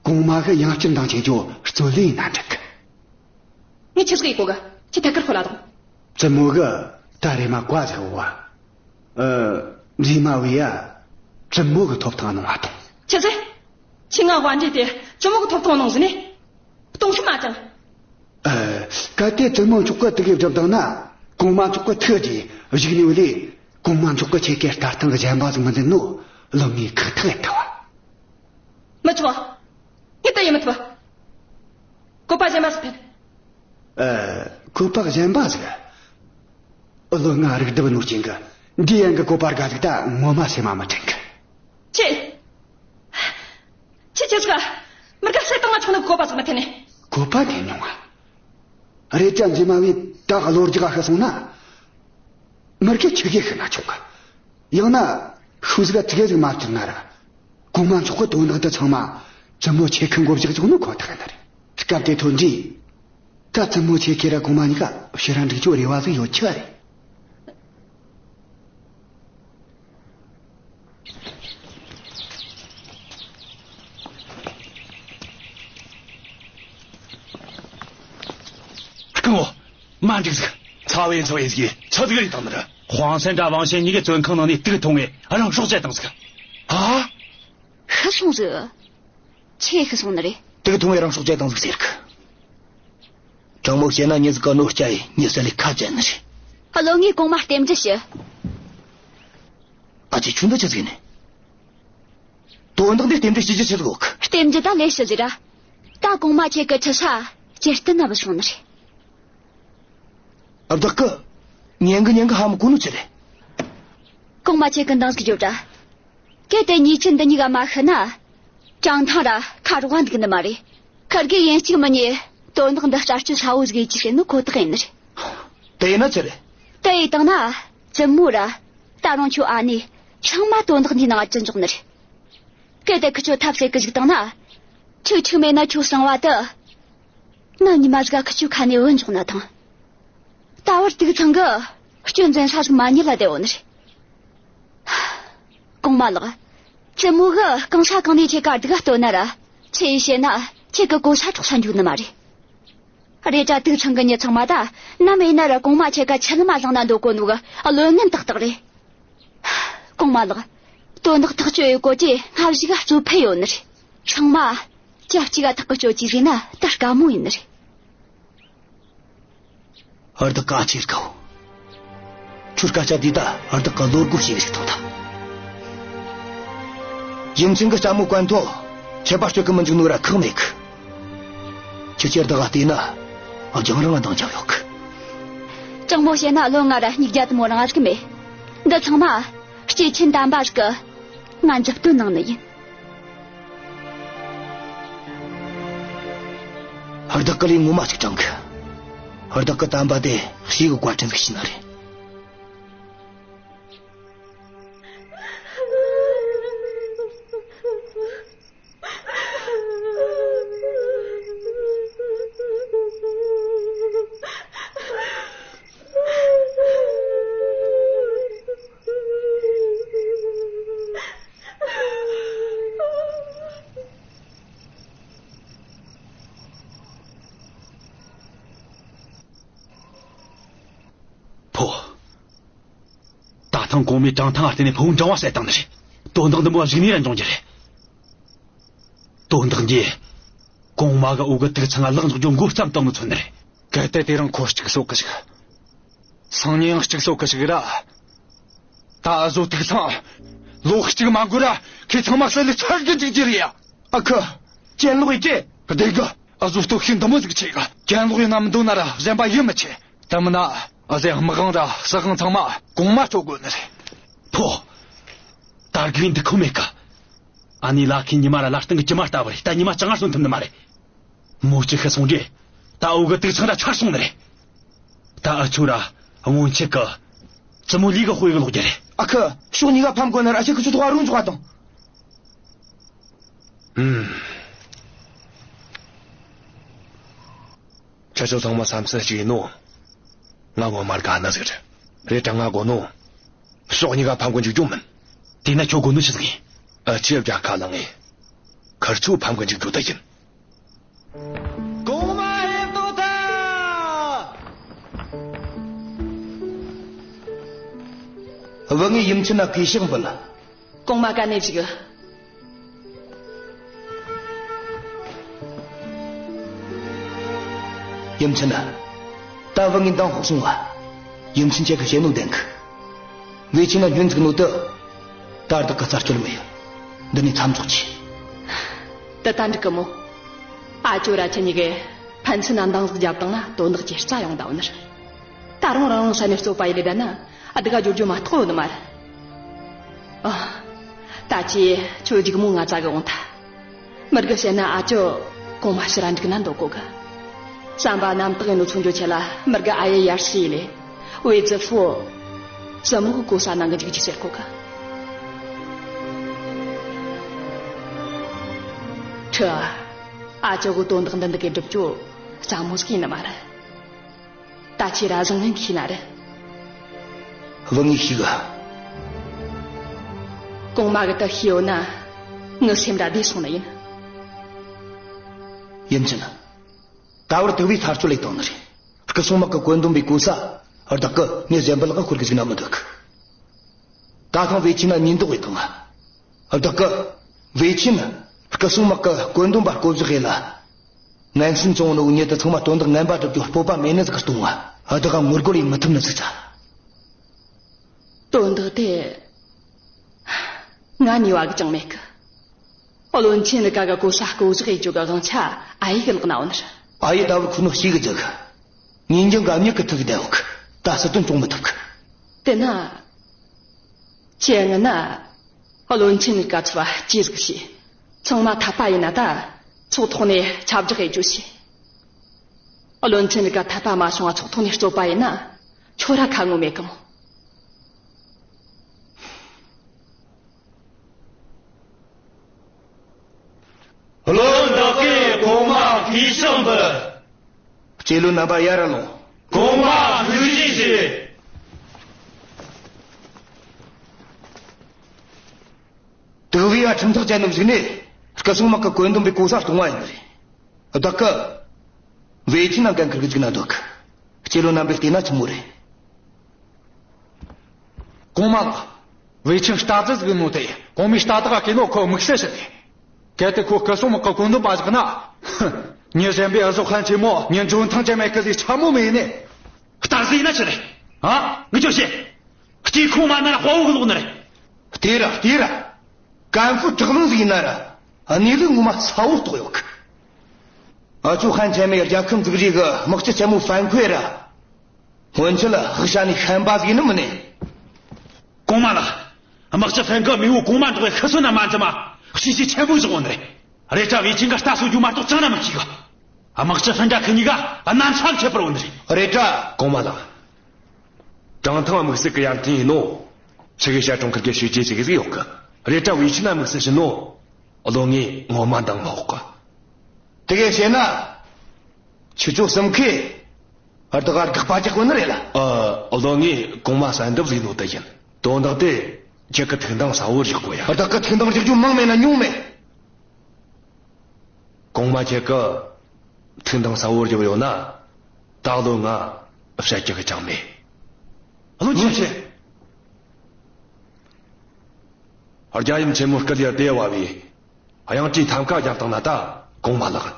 གོང་མ་གི་ཡང་བསྐྱར་འདང་ཆེ་རྒྱུ་རྩོད་ལེན་ཡེད་ན་འགྲིག་གི། ངས་ཆི་ཟིག་ཡེད་གོ་གི། ཁྱོས་ཐད་ཀར་ཤོད་ལ་དང་། བཙུན་མོ་གིས་ད་རེམ་མ་བཀའ་ཟིག་ཕབ་བ། ཨ། མཛེས་མ་བུ་ཡ། བཙུན་མོ་གི་ཐོབ་ཐང་གནང་བ་དང་། ཆི་ཟེར། ཁྱོས་ང་དབའ་འབྲས་ཏེ་བཙུན་མོ་གི་ཐོབ་ཐང་གནང་ཟེར་ནི། གཏོང་ཤུགས་མ་ཅང་། ཨ། གལ་ཏེ་བཙུན་མོ་མཆོག་གིས་དེ་གི་སྒྲུབ་བཏང་ན། གོང་མ་མཆོག་གི་ཐུགས་རྗེ་བཞུགས་ནས་བུ་ལས། གོང་མ་མཆོག་གིས་ཁྱེད་ཀར་ལྟ་སྟངས་གཞན་པ་ཟིག་མི་འཛིན་ནོ་བློན་ངས་ཁག་ཐེག་ཡེད་ཐལ་བ། མི་ཆོག། ངས་དེ་ཡེད་མི་ཐུབ། བཀོད་པ་གཞན་པ་ཟིག་འཐེན། ཨ། བཀོད་པ་གཞན་པ་ཟིག། བློན་ང་རིག་རྟུལ་ནོ་རྐྱེན་གིས་འདི་ཡན་གི་བཀོད་པ་དགའ་ཟིག་ད་ངོ་མ་སེམས་མ་མི་དྲན་གི། ཁྱོས། ཁྱོས་ཆི་ཟིག་ག། མི་དགའ་བསད་བཏང་ན་ཆོག་ནི་བཀོད་པ་ཟིག་མི་འཐེན་ནི། བཀོད་པ་འཐེན་མྱོང་ང་། རེད་ཀྱང་མཛེས་མ་བུས་ད་གློ་རྒྱག་ག་ཤི་སོང་ན། མི་དགེ་ཆི་གེ་ཤི་ན་ཆོག་གི། ཡང་ན་ཤུལ་ཟིག་ག་ཙི་གེ་ཟིག་མ་བཅུག་ན་ར། གོང་མ་མཆོག་གི་དོན་དག་འདི་ཚང་མ་བཙུན་མོ་ཁྱེད་ཀི་མགོ་བཞག་བཅུག་ནོ་ཁོ་ཐག་ཡིན་ནི་རེད། སྐབས་དེ་ཐོན་རྗེས། ད་བཙུན་མོ་ཁྱེད་ཀི་ར་གོང་མ་གཉིས་ཀ་ཕྱིར་ར་འགྲིག་རྒྱུའི་རེ་བ་ཟིག་ཡོད་ཆི་རེད། སྐུ་ངོ། མ་འགྲིག་ཟིག། ཚ་བའི་ཚ་བའི་ཟིག་ཆི་ཟིག་རེད་དང་ནི་ར། ཧུང་སན་དྲ་ཝང་ཞན་གཉིས་ཀས་བཙོན་ཁང་ནང་ནས་དུག་འཐུང་ངས་རང་སྲོག་བཅད་བཏང་ཟིག། ཨ། ཤི་སོང་ཟིག། ཆི་ཤི་སོང་ནི་རེད། དུག་འཐུང་ངས་རང་སྲོག་བཅད་བཏང་ཟིག་ཟེར་གི། དྲང་མོ་བཤད་ན་མྱི་ཟིག་གི་གནོད་སྐྱེལ་ཡེ་མྱི་བསད་ལས་ཁ་བཅད་ནི་རེད། བློན་ངས་གོང་མར་རྟེན་འབྲེལ་ཞུ། ཨ་ཅེ་ཁྱོད་འདི་ཆི་ཟིག་ཡིན་ནི། དོན་དག་འདི་རྟེན་འབྲེལ་ཞུ་རྒྱུ་ཆི་ཟིག་ཡོད་གི། རྟེན་འབྲེལ་ད་ལོས་ཞུ་ཟིག་ར། ད་གོང་མ་ཁྱེད་ཀི་ཁྲི་ས་ཇེ་བརྟན་ན་བུད་སོང་ནི་རེད། ཨ། བདག་གིས་ཉན་གི་ཉན་གི་ཧ་མི་གོ་ནོ་ཆི་རེད། གོང་མ་ཁྱེད་ཀི་འདང་ཟིག་རྒྱོབ་ར། གལ་ཏེ་ཉེས་ཅན་འདི་གཉིས་ཀ་མ་ཤི་ན། ཀྲང་ཐང་ར་ཁ་རོག་ག་འདུག་ནི་མ་རེད། ཁིར་གེ་ཡིན་གཅིག་མིན་གཉིས་དོན་དག་འདི་རྩད་གཅོད་ཚ་བོ་ཟིག་ཡེད་རྒྱུ་བྱེད་ནོ་ཁོ་ཐག་ཡིན་ནི་རེད། དེ་ཡིན་ན་ཆི་རེད། དེ་ཡེད་བཏང་ན། བཙུན་མོ་ར། ད་རུང་ཁྱོའི་ཨ་ནེ། ཚང་མ་དོན་དག་འདིའི་ནང་ང་བཅུག་འཇོག་ནི་རེད། གལ་ཏེ་ཁི་ཆོ་ཐབས་ཟད་གི་བཅུག་བཏང་ན། ཁྱོ་འཆི་མེད་ན་ཁྱོའི་གསང་བ་དེ། ནམ་ཉི་མ་ཟིག་ག་ཁི་ཆོའི་ཁ་ནས་བུད་འཇོག་ན་ཐང་། ད་བར་དུག་ཚང་གི་སྐྱོན་འཛིན་ས་ཟིག་མ་རྙེད་ལ་བསྡད་ཡོད་ནི་རེད། གོང་མ་ལགས། བཙུན་མོ་གིས་གང་ས་གང་ནས་ཁྱེད་ཀ་སྡུག་ག་གཏོང་ན་ར། ཆི་ཡིས་ཤེས་ན་ཁྱེད་ཀི་གོ་ས་འཕྲོག་ས་འཇུག་ནི་མ་རེད། རེད་དྲ་དུག་ཚང་གི་མྱི་ཚང་མ་ད་ནམ་ཡིན་ན་ར་གོང་མ་ཁྱེད་ཀ་ཆི་ལ་མ་བཟང་ན་འདོད་གོ་ནོ་གི་བློན་ངན་ཏག་ཏག་རེད། གོང་མ་ལགས། དོན་དག་ཐག་གཅོད་ཡེད་གོ་རྒྱུ་སྔ་གཞུག་ག་གཙོ་ཕལ་ཡོད་ནི་རེད། ཚང་མ་ཆབས་གཅིག་ག་ཐག་གི་གཅོད་རྒྱུ་ཟེར་ན་ད་དཀའ་མོ་ཡིན་ནི་རེད། བདག་གི་ཨ་ཅེ་དགའ་བོ། ཁྱོའི་སྐད་ཆ་འདིས་ད་བདག་གི་བློ་སྒོ་ཕྱེ་ནི་ཟིག་བཏང་ཐལ། ཡུམ་ཆེན་གི་ལྕམ་མོ་ཀོན་ཐོ་ཁྱད་པར་གཅོད་གི་མི་འཇུག་ནོ་ར་ཁག་མེད་གི། ཁྱེད་ཀྱིས་བདག་ག་བལྟས་ན་རྒྱང་རིང་ང་འདང་རྒྱག་ཡོད་གི། དྲང་མོ་བཤད་ན་བློན་ང་ར་མིག་རྒྱ་དེ་མོ་རིང་ང་ཟིག་མེད། འདི་ཚང་མ་སྐྱེས་ཆེན་དམ་པ་ཟིག་གིས་ང་མཛུབ་སྟོན་གནང་ནི་ཡིན། བདག་གི་ལས་ངོ་མ་ཅིག་དྲང་གི། བདག་གིས་དམ་པ་དེ་ཞེ་གི་བཀའ་དྲིན་ཟིག་ཞུས་ནི་རེད། ཕོ། ད་ཐེངས་གོང་མས་ཀྲང་ཐང་ང་བརྟེན་ནས་ཕུ་བོ་འབྲིང་བ་བསད་བཏང་ནི་རེད། དོན་དག་འདི་མོ་གཞུག་ནས་ར་འབྱུང་རྒྱུ་རེད། དོན་དག་འདིས་གོང་མ་གི་འོག་གི་དུག་ཚང་ང་ལག་འཇོག་རྒྱུ་འགོ་བརྩམས་བཏང་ནོ་མཚོན་ནི་རེད། གལ་ཏེ་དེ་རིང་ཁོ་གཅིག་གསོད་གི་ཞིག་སང་ཉིན་ཡང་གཅིག་གསོད་གི་ཞིག་ར། ད་འུ་ཟོ་ཐུག་ཚང་། ལོ་གཅིག་མ་འགོར་ར་ཁོ་ཚང་མ་བསད་ལས་ཚར་གི་འཇུག་རྒྱུ་རེད་ཡ། ཨ་ཁུ། གྱེན་ལོག་ཡེ་ཅེ། བདེ་གི། འུ་ཟོ་སྟོབས་ཤུགས་འདི་མོ་ཟིག་ཆེ་གི། གྱེན་ལོག་ཡེ་ན་མི་འདོད་ན་ར་གཞན་པ་ཡིད་མི་ཆེས། དེ་མིན་ན་འུ་ཟོའི་དམག་དབང་ར་སྲིད་དབང་ཚང་མ་གོང་མ་སྤྲོད་དགོས་ནི་རེད། ཕོ། ད་རྒྱུས་འདི་ཁོ་མེད་གི། ཨ་ནེ་ལ་ཁའི་ཉི་མ་ར་ལ་སྟེང་གི་གྱི་མ་ལྟ་བུ་རེད། ད་ཉི་མ་ཅང་ང་གསོན་ཐུབ་ནི་མ་རེད། མོ་གཅིག་ཤི་སོང་རྗེས། ད་འུ་གི་དུག་ཚང་ར་ཆར་སོང་ནི་རེད། ད་འུ་ཆོ་ར་སྔོན་ཆད་གི་བཙུན་མོ་ལི་གི་དཔེ་གི་ལོག་རྒྱུ་རེད། ཨ་ཁུ། ཕྱོགས་གཉིས་ཀ་ཕམ་དགོས་ན་ར་ཨ་ཁུ་ཁུ་ཚོ་ཐོག་རུང་འཇོག་ག་དང་། ཨུམ། ཁྱེད་ཚོ་ཚང་མ་བསམ་ཚུལ་གཅིག་ཡིན་ནོ། ང་ངོ་མ་དགའ་ནི་ཟིག་རེད། རེད་དྲ་ང་དགོ་ནོ། ཕྱོགས་གཉིས་ཀ་ཕམ་གི་འཇུག་རྒྱུ་མིན། དེས་ན་ཁྱོད་དགོ་ནོ་ཆི་ཟིག་ཡིན། ཨ་ཆེ་བརྒྱ་ཁ་ལངས་ངེ། ཁིར་ཆོ་ཕམ་གི་འཇུག་རྒྱུ་ད་ཡིན། གོང་མ་ཕེབས་ཐོག་ཐལ། བུ་ངས་ཡུམ་ཆེན་ན་གུས་ཕྱག་འབུལ། གོང་མ་གན་ནས་བཞུགས། ཡུམ་ཆེན་ན། ད་བུ་ངས་འདང་ཕོག་སོང་བ། ཡུམ་ཆེན་ཁྱེད་ཀྱི་བཤད་ནོ་བདེན་གི། བེ་ཆིན་ན་སྙོན་འཛུགས་ནོ་དེ། ད་བདག་གི་རྩ་སྤྱོད་མེད། འདི་ནས་མཚམས་འཇོག་གྱིས། དེ་ད་འགྲིག་གི་མོ། ཨ་ཅོ་ར་ཁྱེད་གཉིས་ཀས་ཕན་ཚུན་ན་འདང་ཟིག་བརྒྱབ་བཏང་ན་དོན་དག་ཇེ་རྩ་ཡོང་ད་འོ་ནི་རེད། ད་རུང་རང་རང་ས་ནས་རྩོད་པ་ཡེ་ལས་བསྡད་ན་སྡུག་ག་འགྱོ་རྒྱུ་མ་གཏོགས་ཡོད་ནི་མ་རེད། ཨ། ད་ཅི་ཁྱོད་སྒྱུག་མོ་ང་བཙལ་གི་འོང་ཐལ། མི་དགེ་བཤད་ན་ཨ་ཅོ་གོང་མ་ཕྱིར་ར་འགྲིག་ན་འདོད་གོ་གི། བསམ་པ་རྣམ་དག་ཡིན་ནོ་ཚོ་འཇོ་ཆེ་ལ་མི་དགེ་ཨ་ཡེ་ཡར་ཞུས་ལས། བེ་ཙི་ཧྥུ། བཙུན་མོ་གི་གོ་ས་གནང་གི་འཇུག་རྒྱུ་ཟེར་གོ་གི། ཁྲི། ཨ་ཅོ་གི་དོན་དག་འདི་འདི་གའི་སྒྲུབ་རྒྱུ་སླ་མོ་ཟིག་ཡིན་ནི་མ་རེད། ད་ཁྱེད་ར་བཟང་ངན་ཤེས་ན་རེད། བུ་ངས་ཤེས་གི། གོང་མ་གི་ད་ཤེས་ཡོད་ན་ངའི་སེམས་ར་བདེ་སོང་ནི་ཡིན། ཡུམ་ཆེན། ད་བར་དུ་བའི་ཚར་གཅོད་ལས་བཏང་ནི་རེད། སྐུ་སྲུང་དམག་གི་བཀོད་འདོམས་པའི་གོ་ས་བདག་གི་མྱི་གཞན་པ་ལག་ག་ཤོར་གི་ཟིག་ན་མི་འདོད་གི། ད་ཐེངས་བེ་ཆིན་ན་ཉེས་འདོགས་བྱས་བཏང་ང་། བདག་གི་བེ་ཆིན་སྐུ་སྲུང་དམག་གི་བཀོད་འདོམས་པ་བསྐོ་གཞག་ཡེ་ལ། ངན་སེམས་བྱུང་ནོ་མྱི་དེ་ཚང་མ་དོན་དག་ངན་པ་སྒྲུབ་རྒྱུ་སྤོབས་པ་མེད་ནི་ཟིག་གཏོང་ང་། བདག་ག་ངོ་རྒོལ་ཡེ་མི་ཐུབ་ནི་ཟིག་བྱ། དོན་དག་དེ། ང་ནུས་པ་གི་ཅང་མེད་གི། བློན་ཆེན་རི་ཀ་གི་གོ་ས་བསྐོ་གཞག་ཡེ་རྒྱུ་གི་དབང་ཆ་ཨ་ཡེ་གི་ལག་ན་ཡོད་ནི་རེད། ཨ་ཡེ་ད་བར་ཁོ་ནོ་ཞེ་གི་རྒྱུ་གི། ཉིན་རྒྱུན་གི་མྱིག་གི་ཐུག་གི་བསྡད་ཡོད་གི། ད་སྲིད་དོན་སྐྱོང་མི་ཐུབ་གི། དེ་ན། ཁྱེད་ངི་ན། བློན་ཆེན་རི་ཀ་ཚོ་བ་ཅི་ཟིག་བྱེད། ཚང་མ་འཐད་པ་ཡིན་ན་ད། ཚོགས་ཐོག་ནས་ཁྱབ་བསྒྲགས་ཡེ་རྒྱུ་བྱེད། བློན་ཆེན་རི་ཀ་འཐད་པ་མ་བྱུང་བ་ཚོགས་ཐོག་ནས་རྩོད་པ་ཡིན་ན། ཁྱོད་ར་ཁ་ངོ་མེད་གི་མོ། བློན་བདག་གིས་གོང་མ་གུས་ཕྱག་འབུལ། གཅེས་བློན་རྣམ་པ་ཡར་ར་ལོངས། གོང་མ་ཐུགས་རྗེ་ཆེ། དུག་བྷེ་བ་ཁྲིམས་ཐག་བཅད་ནོ་ཟིག་ནས་སྐུ་སྲུང་དམག་གི་བཀོད་འདོམས་པའི་གོ་ས་སྟོང་བ་ཡིན་ནི་རེད། བདག་གི་བེ་ཆིན་ན་འགན་འཁུར་གི་འཇུག་ན་འདོད་གི། གཅེས་བློན་རྣམ་པས་བལྟས་ན་ཆི་མོ་རེད། གོང་མ་ལགས། བེ་ཆིན་རྟ་རྫི་ཟིག་ཡིན་ནོ་དེ་གོང་མའི་རྟ་བདག་ག་གོ་ནོ་ཁོ་དམིགས་བསལ་ཞིག་རེད། གལ་ཏེ་ཁོ་སྐུ་སྲུང་དམག་གི་བཀོད་འདོམས་པ་བཞག་ན། ཧུ། མྱི་གཞན་པས་འུ་ཟོ་ཧན་ཆེན་མོ་མྱི་འཇོན་ཐང་ཅན་མེད་གི་ཟིག་འཕྱ་སྨོད་མི་ཡེ་ནི། རྟ་རྫི་ཡིན་ན་ཆི་རེད། ཨ། ངས་ཁྱོ་བཤད། སྐྱེས་ཁུངས་མ་ན་ར་དཔའ་བོ་གི་ལོག་ནི་རེད། དེ་ར་དེ་ར། ཀན་ཧྥུ་དྲག་རླུང་ཟིག་ཡིན་ན་ར། གནས་ལུགས་ངོ་མ་གསལ་བོ་རྟོགས་ཡོད་གི། འུ་ཆོ་ཧན་ཆེན་མོའི་རྒྱལ་ཁབ་འཛུགས་རེས་གི་དམག་སྤྱི་ཆེན་མོ་ཧྥན་ཁོས་ར། སྔོན་ཆད་ལ་ཧི་ཤ་ནི་ཤན་པ་ཟིག་ནི་མིན་ནི། གོང་མ་ལགས། དམག་སྤྱི་ཧྥན་གི་མེས་པོ་གོང་མ་མདོག་གི་ཤི་གསོན་ན་མ་འཛེམ་མ། ཤེས་བྱ་ཆེན་པོ་བཞག་ཡོད་ནི་རེད། རེད་དྲ་བེ་ཆིན་གི་རྟ་གསོད་རྒྱུ་མ་གཏོགས་ཅང་ན་མི་ཤེས་གི། དམག་སྤྱི་ཧྥན་དྲ་ཁི་གཉིས་ཀ་གནམ་ས་ཁྱད་པར་ཡོད་ནི་རེད། རེད་དྲ། གོང་མ་ལགས། ཀྲང་ཐང་དམིགས་བསལ་གི་ཡར་ཐོན་ཡིན་ནོ། ཆི་གེ་ཤ་གྲོང་ཁུལ་གི་ཞུས་ཅེས་ཟིག་ཟིག་ཡོད་གི། རེད་དྲ་བེ་ཆིན་ན་དམིགས་བསལ་ཞིག་ནོ། བློན་ངས་ངོ་མ་འདང་མ་འོག་གི། དེ་གས་བཤད་ན། ཁྱེད་ཆོ་གསུམ་ཁས། བདག་ག་དགག་པ་རྒྱག་གོ་ནི་རེད་ལ། ཨ། བློན་ངས་གོང་མ་གསལ་འདེབས་ཟིག་ནོ་དེ་ཡིན། དོན་དག་དེ་ཁྱེད་ཀྱི་ཐུགས་འདང་གསལ་བོར་བཞག་གོ་ཡ། བདག་གི་ཐུགས་འདང་རྒྱག་རྒྱུ་མང་མེད་ན་ཉུང་མེད། གོང་མ་ཁྱེད་ཀྱི་ཐུགས་འདང་གསལ་བོར་བཞག་ཡོད་ན། ད་བློན་ང་བཤད་རྒྱུ་གི་ཅང་མེད། བློན་ཆེན། རྒྱལ་ཡུམ་ཆེན་མོ་སྐུ་ལུས་བདེ་བ་བའི། གཡང་ཁྲིའི་ཐམ་ཀ་བརྒྱབ་བཏང་ན་ད་གོང་མ་ལགས།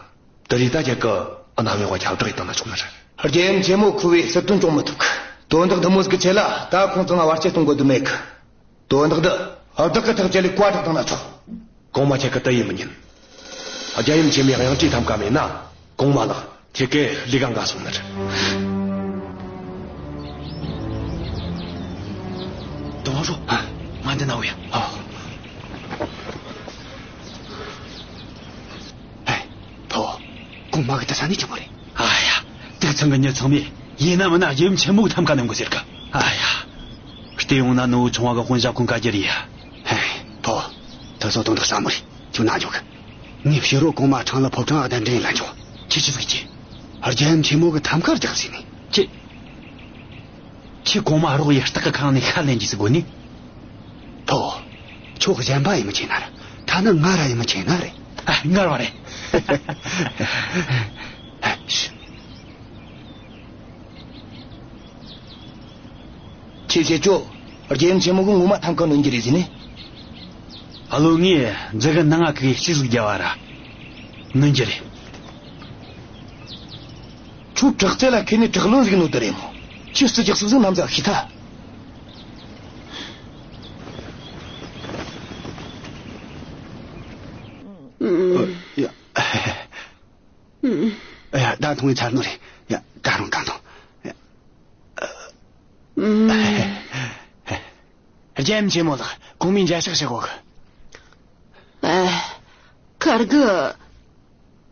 དེ་རིགས་ད་ཁྱེད་ཀྱི་གནམ་འོག་ག་ཁྱབ་བསྒྲགས་ཡེ་བཏང་ན་ཆོག་ནི་རེད། རྒྱལ་ཡུམ་ཆེན་མོ་ཁུ་བས་སྲིད་དོན་སྐྱོང་མི་ཐུབ་གི། དོན་དག་འདི་མོ་ཟིག་གི་ཆེད་ལ་ད་ཁོང་ཚང་ང་བར་ཆད་གཏོང་དགོས་དོན་མེད་གི། དོན་དག་འདི་བདག་གི་ཐག་བཅད་ལས་བཀའ་བསྒྲགས་བཏང་ན་ཆོག། གོང་མ་ཁྱེད་ཀྱི་དེ་ཡེད་མི་ཉན། རྒྱལ་ཡུམ་ཆེན་མོའི་གཡང་ཁྲིའི་ཐམ་ཀ་མེད་ན། གོང་མ་ལགས། ཁྱེད་ཀྱིས་ལས་ཀ་འགའ་སོང་ནི་རེད། ཏོང་ཧྥང་ཧྲོས། ང་འདི་ན་ཡོད་ཡ། ཨ། ཨེ། ཕོ། གོང་མ་གི་དེ་ས་ནས་ཆི་མོ་རེད། ཨ་ཡ། དུག་ཚང་གི་མྱི་ཚང་མས་ཡིན་ན་མིན་ན་རྒྱལ་ཡུམ་ཆེན་མོ་གི་ཐམ་ཀ་ནོན་གི་ཟེར་གི། ཨ་ཡ། བལྟས་ཡོང་ན་ནུ་བོ་ཆུང་བ་གི་དཔོན་ཞྭ་གོན་དཀའ་རྒྱུ་རེད་ཡ། ཧེ། ཕོ། དེ་ཚོ་དོན་དག་ཟབ་མོ་རེད། ཁྱོད་ན་འཇོག་གི། ངས་ཕྱི་རོ་གོང་མ་ཁྲང་ལ་ཕོ་བྲང་གདན་འདྲེན་ལ་འཇོག། ཁྱེད་ཆི་ཟིག་གི། རྒྱལ་ཡུམ་ཆེན་མོ་གི་ཐམ་ཀ་རྒྱག་ཟེར་ནས། ཁྱེད། ཁྱེད་གོང་མ་རོགས་ཡེ་སྟག་གི་ཁང་ནས་ཤ་ལེན་རྒྱུ་ཟིག་དགོས་ནི། ཕོ། ཁྱོད་གཞན་པ་ཡེ་མི་ཆེ་ན་ར། ཐ་ན་ང་ར་ཡེ་མི་ཆེ་ན་རེད། ཨ། ངར་བ་རེད། ཁྱེད་ཆེ་ཆོ། རྒྱལ་ཡུམ་ཆེན་མོ་གི་ངོ་མ་ཐམ་ཀ་ནོན་རྒྱུ་རེད་ཟེར་ནི། ཨ་ལོ། ངས་འཛི་གི་ནང་ང་གི་ཤི་ཟིག་རྒྱ་བ་ར། ནོན་རྒྱུ་རེད། ཁྱོད་དྲག་རྩལ་ལ་ཁེལ་ནས་དྲག་རླུང་ཟིག་ནོ་དེ་རེད་མོ། ཁྱོད་སུ་རྒྱག་སུ་ཟིག་ནམ་ཟ་ཤི་ཐལ། ཨ། ཡ། ཨ་ཡ། ད་འཐུང་བའི་ཚར་ནོ་རེད། ཡ། ད་རུང་ད་འཐུང་། ཡ། རྒྱལ་ཡུམ་ཆེན་མོ་ལགས། གོང་མའི་མཇལ་ཕྱག་བྱེད་དགོས་གི། ཨ། ཁར་གི།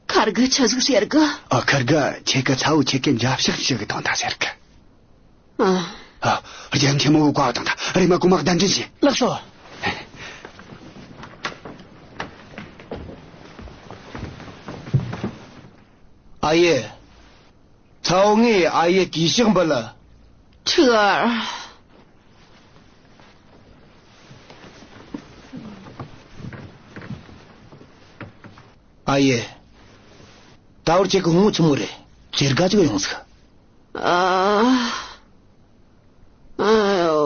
ཁར་གི་ཆི་ཟིག་ཟེར་གི། ཨ། ཁར་གི་ཁྱེད་ཀྱི་ཚ་བོ་ཁྱེད་ཀྱི་མཇལ་ཕྱག་བྱེད་གི་དང་ད་ཟེར་གི། ཨ། ཨ། རྒྱལ་ཡུམ་ཆེན་མོ་གི་བཀའ་དང་ད་རེམ་མ་གོང་མ་གདན་འདྲེན་བྱོས། ལགས་སོ། ཨ་ཡེ། ཚ་བོ་ངས་ཨ་ཡེ་གུས་ཕྱག་འབུལ། ཁྲི་ཨར། ཨ་ཡེ། ད་བར་ཁྱེད་ཀྱི་ངོ་ཆི་མོ་རེད། ཇེ་དགའ་ཅིག་ཡོང་ཟིག། ཨ། ཨ་ཡོ།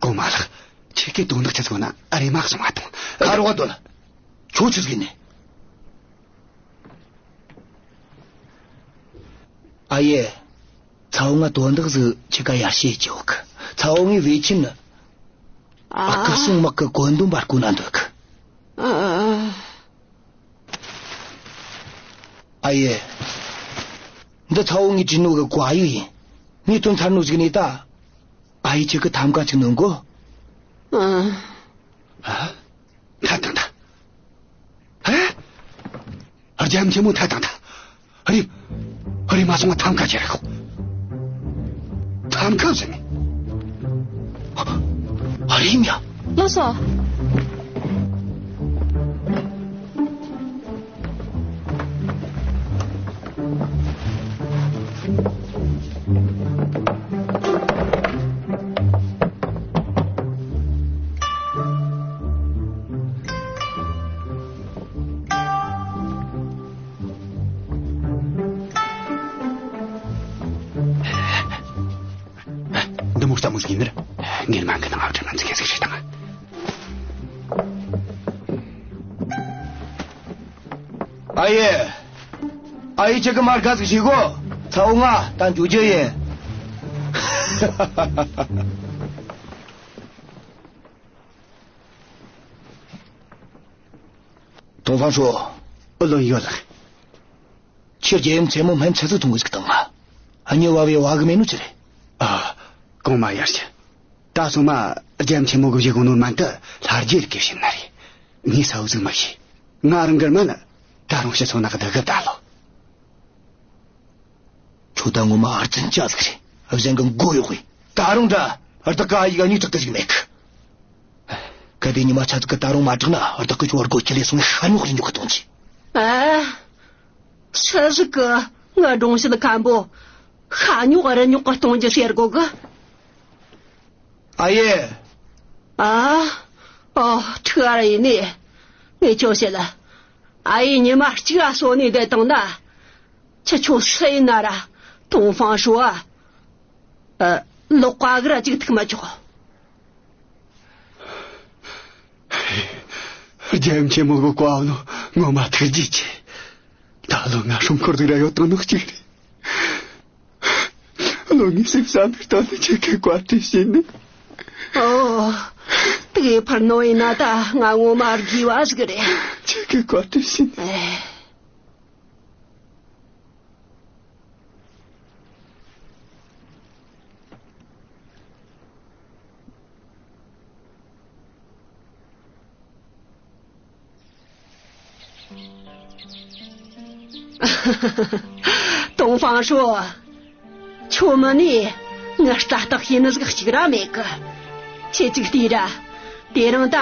གོང་མ་ལགས། ཁྱེད་ཀྱིས་དོན་དག་ཆི་ཟིག་ན་ཨ་རེ་མ་གསུང་བ་དང་། ཁ་རོག་དོན། ཁྱོད་ཆི་ཟིག་ནི། ཨ་ཡེ། ཚ་བོ་ང་དོན་དག་ཟིག་ཁྱེད་ཀ་ཡར་བཤད་རྒྱུ་ཡོད་གི། ཚ་བོ་ངའི་བེ་ཆིན་ནི། ཨ། ཨ་ཁུ་སྲུང་དམག་གི་བཀོད་འདོམས་པ་བསྐོ་ན་འདོད་གི། ཨ། ཨ་ཡེ། འདི་ཚ་བོ་ངས་བྲིས་ནོ་གི་བཀའ་ཡིག་ཡིན། ངས་དོན་ཚར་ནོ་ཟིག་ནས་ད། ཨ་ཡེ་ཁྱེད་ཀྱི་ཐམ་ཀ་ཅིག་ནོན་གོ། ཨ། ཨ། ཐ་དང་ཐ། ཨ། རྒྱལ་ཡུམ་ཆེན་མོ་ཐ་དང་ཐ། ཨ་རེ། ཨ་རེ་མ་སོང་ང་ཐམ་ཀ་ཁྱེར་ཤོག། ཐམ་ཀ་ཟེར་ནས། ཨ་རེ་མྱ། ལགས་སོ། འདི་མོ་ལྟ་མོ་ཟིག་ཡིན་ནི་རེད། ངེད་མ་གི་ནང་ཨ་བྲ་མ་འཛིན་མཁན་ཟིག་རེད་དང་། ཨ་ཡེ། ཨ་ཡེ་ཁྱེད་ཀྱི་མར་ག་ཟིག་ཞིག་གོ། ཚ་བོ་ང་ད་འཇུ་རྒྱུ་ཡིན། ཏོང་ཧྥང་ཧྲོས། ཨ་ལོ། ཡོད་ལགས། ཁྱེད་རྒྱལ་ཡུམ་ཆེན་མོ་སྨན་ཆི་ཟིག་འཐུང་གི་ཟིག་བཏང་ང་། ཨ་ཉེ་བ་བའི་བ་གི་མེད་ནོ་ཅི་རེད། ཨ། གོང་མ་ཡར་ཞུ། ད་སོ་མ་རྒྱལ་ཡུམ་ཆེན་མོ་གི་བཞེས་གོ་ནོར་མན་དུ་ལྷ་རྒྱལ་གི་བྱིན་ན་རེད། ངས་ས་བོ་ཟིག་མ་ཤེས། ང་རང་གི་མན་ད་རུང་ཕྱི་ཚོ་ནག་གི་བདག་གི་བདག་ལོ། ཁྱོད་ད་ངོ་མ་ཨར་ཙན་ཅ་ཟིག་རེད། གཞན་གི་མགོ་གཡོག་གི། ད་རུང་འདྲ་བདག་གི་ཨ་ཡེ་ག་ཉིག་ཐག་ཏུ་ཞིག་མེད་གི། གལ་ཏེ་ཉི་མ་ཆ་ཟིག་གི་ད་རུང་མ་དྲག་ན་བདག་གི་ཁྱོད་སྒོ་ཁྱི་ལས་སོང་ཤ་ཉོག་རིན་ཉོག་གི་གཏོང་རྒྱུ། ཨ། ཆི་ཟིག་གི། ང་སྒྲུང་བཤད་མཁན་པོ་ཤ་ཉོག་རིན་ཉོག་གི་གཏོང་རྒྱུ་ཟེར་གོ་གི། ཨ་ཡེ། ཨ། ཨོ། ཁྲི་ཨར་ཡིན་ནི། ངས་ཁྱོད་བཤད་ལ། ཨ་ཡེ་ཉི་མ་གཅིག་ཨ་སོ་ནས་བསྡད་བཏང་ན། ཁྱེད་ཆོ་སུ་ཡིན་ན་ར་ཏོང་ཧྥང་ཧྲོས་ཨ། ཨ། ལོག་པ་གི་ར་ཅིག་ཐུག་མ་ཆོག། རྒྱལ་ཡུམ་ཆེན་མོ་གི་བཀའ་བློ་ངོ་མ་ཐུགས་རྗེ་ཆེ། ད་ ལོ་ལྔ་སྲུང་འཁོར་ཟིག་ར་ཡོད་དང་ནོ་གཅིག་རེད། ལོ་ལྔའི་སེམས་བསམ་པའི་སྟེང་ནས་ཁྱེད་ཀྱི་བཀའ་དྲིན་ཞུས་ནི། ཨོ། དེ་གི་ཕར་ནོ་ཡིན་ན་ད་ང་ངོ་མ་དགེ་བ་ཟིག་རེད། ཁྱེད་ཀྱི་བཀའ་དྲིན་ཞུས་ནི། ཨེ། ཏོང་ཧྥང་ཧྲོ། ཁྱོད་མིན་ནས་ངའི་རྩ་བརྟག་ཤེས་ནི་ཟིག་གཅིག་ར་མེད་གི། ཁྱེད་ཅིག་ལྟོས་ར། དེ་རིང་ད་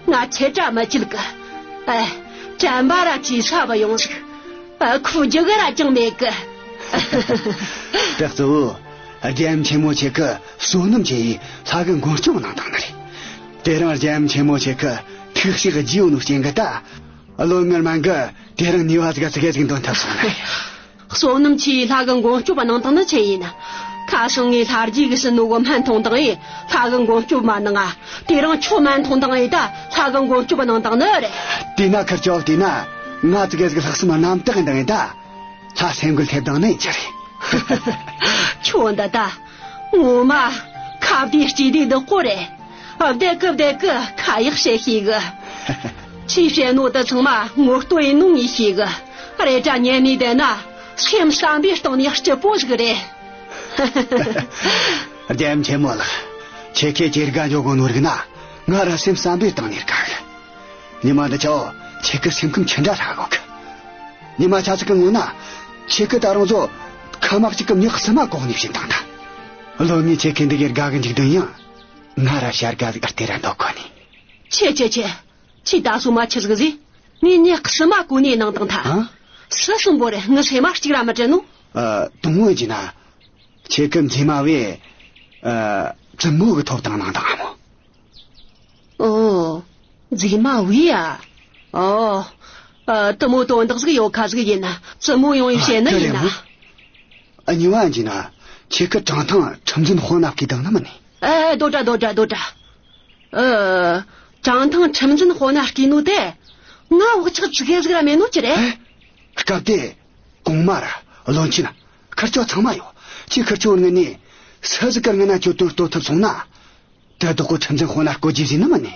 ང་ཁྱེད་ར་མི་བྱེད་གི། ཨེ། དྲན་པ་ར་ཇེ་ས་བ་ཡོང་ཟིག། ཨ། ཁུ་རྒྱུ་གི་ར་ཅང་མེད་གི། ད་གཙོ་བོ་རྒྱལ་ཡུམ་ཆེན་མོ་ཁྱེད་ཀྱི་བསོད་ནམས་ཆེ་ཡིས་ལྷ་གི་མགོན་སྐྱོབ་གནང་བཏང་ནི་རེད། དེ་རིང་རྒྱལ་ཡུམ་ཆེན་མོ་ཁྱེད་ཀྱི་ཐུགས་ཞིག་རྒྱས་ཡོད་ནོ་རྐྱེན་གྱིས་ད། བློན་ངར་མན་གི་དེ་རིང་ནུས་པ་ཟིག་ཙི་གེ་ཟིག་འདོན་ཐུབ་སོང་ནི་རེད། བསོད་ནམས་ཆེ་ཡིས་ལྷ་གི་མགོན་སྐྱོབ་གནང་བཏང་ནི་ཆི་ཡིན། ཁ་སང་ངས་ལྷ་རྗེ་གི་བྱིན་ནོ་གི་སྨན་འཐུང་བཏང་ཡིས་ལྷ་གི་མགོན་སྐྱོབ་མ་གནང་ང་། དེ་རིང་ཁྱོད་སྨན་འཐུང་བཏང་ཡིས་ད་ལྷ་གི་མགོན་སྐྱོབ་གནང་བཏང་ནི་རེད། དེས་ན་ཁིར་ཆོ་བལྟས་ན་ང་ཙི་གེ་ཟིག་ལྷག་བསམ་རྣམ་དག་ཡིན་བཏང་ཡིན་ད། ལྷ་སེམས་འགུལ་ཐེབས་བཏང་ནི་ཡིན་རྒྱུ་རེད། ཁྱོད་འདི་ད་ངོ་མ་ཁ་བདེ་ལྕེ་བདེ་འདི་ཀོ་རེད། བདེ་གི་བདེ་གི་ཁ་ཡག་བཤད་ཤེས་གི། ཁྱོས་བཤད་ནོ་དེ་ཚང་མ་ངོ་བསྟོད་ཡིན་ནོ་ངས་ཤེས་གི། རེད་དྲ་ཉན་ནས་བསྡད་ན་སེམས་བསམ་པའི་སྟེང་ནས་སྐྱིད་པོ་ཟིག་རེད། རྒྱལ་ཡུམ་ཆེན་མོ་ལགས། ཁྱེད་ཀྱིས་ཁྱེད་དགའ་འཇོག་གོ་ནོ་རིག་ན་ང་ར་སེམས་བསམ་པའི་སྟེང་ནས་དགའ་གི། ཉི་མ་འདི་ཆོ་ཁྱེད་ཀྱི་སེམས་ཁམས་ཅི་འདྲ་ཧྲ་གོ་གི། ཉི་མ་ཆ་ཚིག་གི་སྔོན་ན་ཁྱེད་ཀྱིས་ད་རུང་ཚོ་ཁ་མ་གཅིག་གི་མྱི་གསུམ་མ་གོ་གནས་བྱིན་བཏང་ད། བློན་ངས་ཁྱེད་ཀྱི་འདི་གའི་དགའ་གི་འཇུག་དོན་ཡང་ང་ར་བྱ་དགའ་ཟིག་སྟེར་ར་འདོད་གོ་ནི། ཆེ་ཆེ་ཆེ། ཁྱོས་ད་སོ་མ་ཆི་ཟིག་ཟེ། ངས་མྱི་གསུམ་མ་གོ་གནས་གནང་བཏང་ཐལ། ཨ། སུ་གསུམ་པོ་རེད། ངའི་སེམས་མ་གཅིག་ར་མི་དྲན་ནོ། ཨ། དང་བོ་ཡིན་ན་ཁྱེད་ཀྱི་མཛེས་མ་བས། ཨ། བཙུན་མོ་གི་ཐོབ་ཐང་གནང་བཏང་ཨ་མོ། ཨོ། མཛེས་མ་བུའི་ཡ། ཨོ། ཨ། དེ་མོ་དོན་དག་ཟིག་ཡོད་ཁ་ཟིག་ཡིན་ན་བཙུན་མོ་ཡོང་ཡི་བཤད་ནི་ཡིན་ན། ཨ། གཉིས་པ་ཡིན་ན་ཁྱེད་ཀྱི་བྲང་ཐང་ཁྲིམས་འཛིན་དཔོན་ན་བསྐོས་བཏང་ནི་མིན་ནི། ཨེ། དོ་དྲ་དོ་དྲ་དོ་དྲ། ཨ། བྲང་ཐང་ཁྲིམས་འཛིན་དཔོན་ན་བསྐོས་ནོ་དེ་ང་བག་ཆགས་ཙི་གེ་ཟིག་ར་མེད་ནོ་ཅི་རེད། ཨེ། སྐབས་དེ་གོང་མ་ར་བློན་ཆེན་ཁིར་ཆོ་ཚང་མ་ཡོད། ཁྱོས་ཁིར་ཆོ་ངུ་ནས་སུ་ཟིག་གི་སྔུན་ན་གྱོད་དོན་གཏོར་ཐུབ་སོང་ན། དེ་བདག་པོ་ཁྲིམས་འཛིན་དཔོན་ན་བསྐོ་རྒྱུ་ཟེར་ནི་མིན་ནི།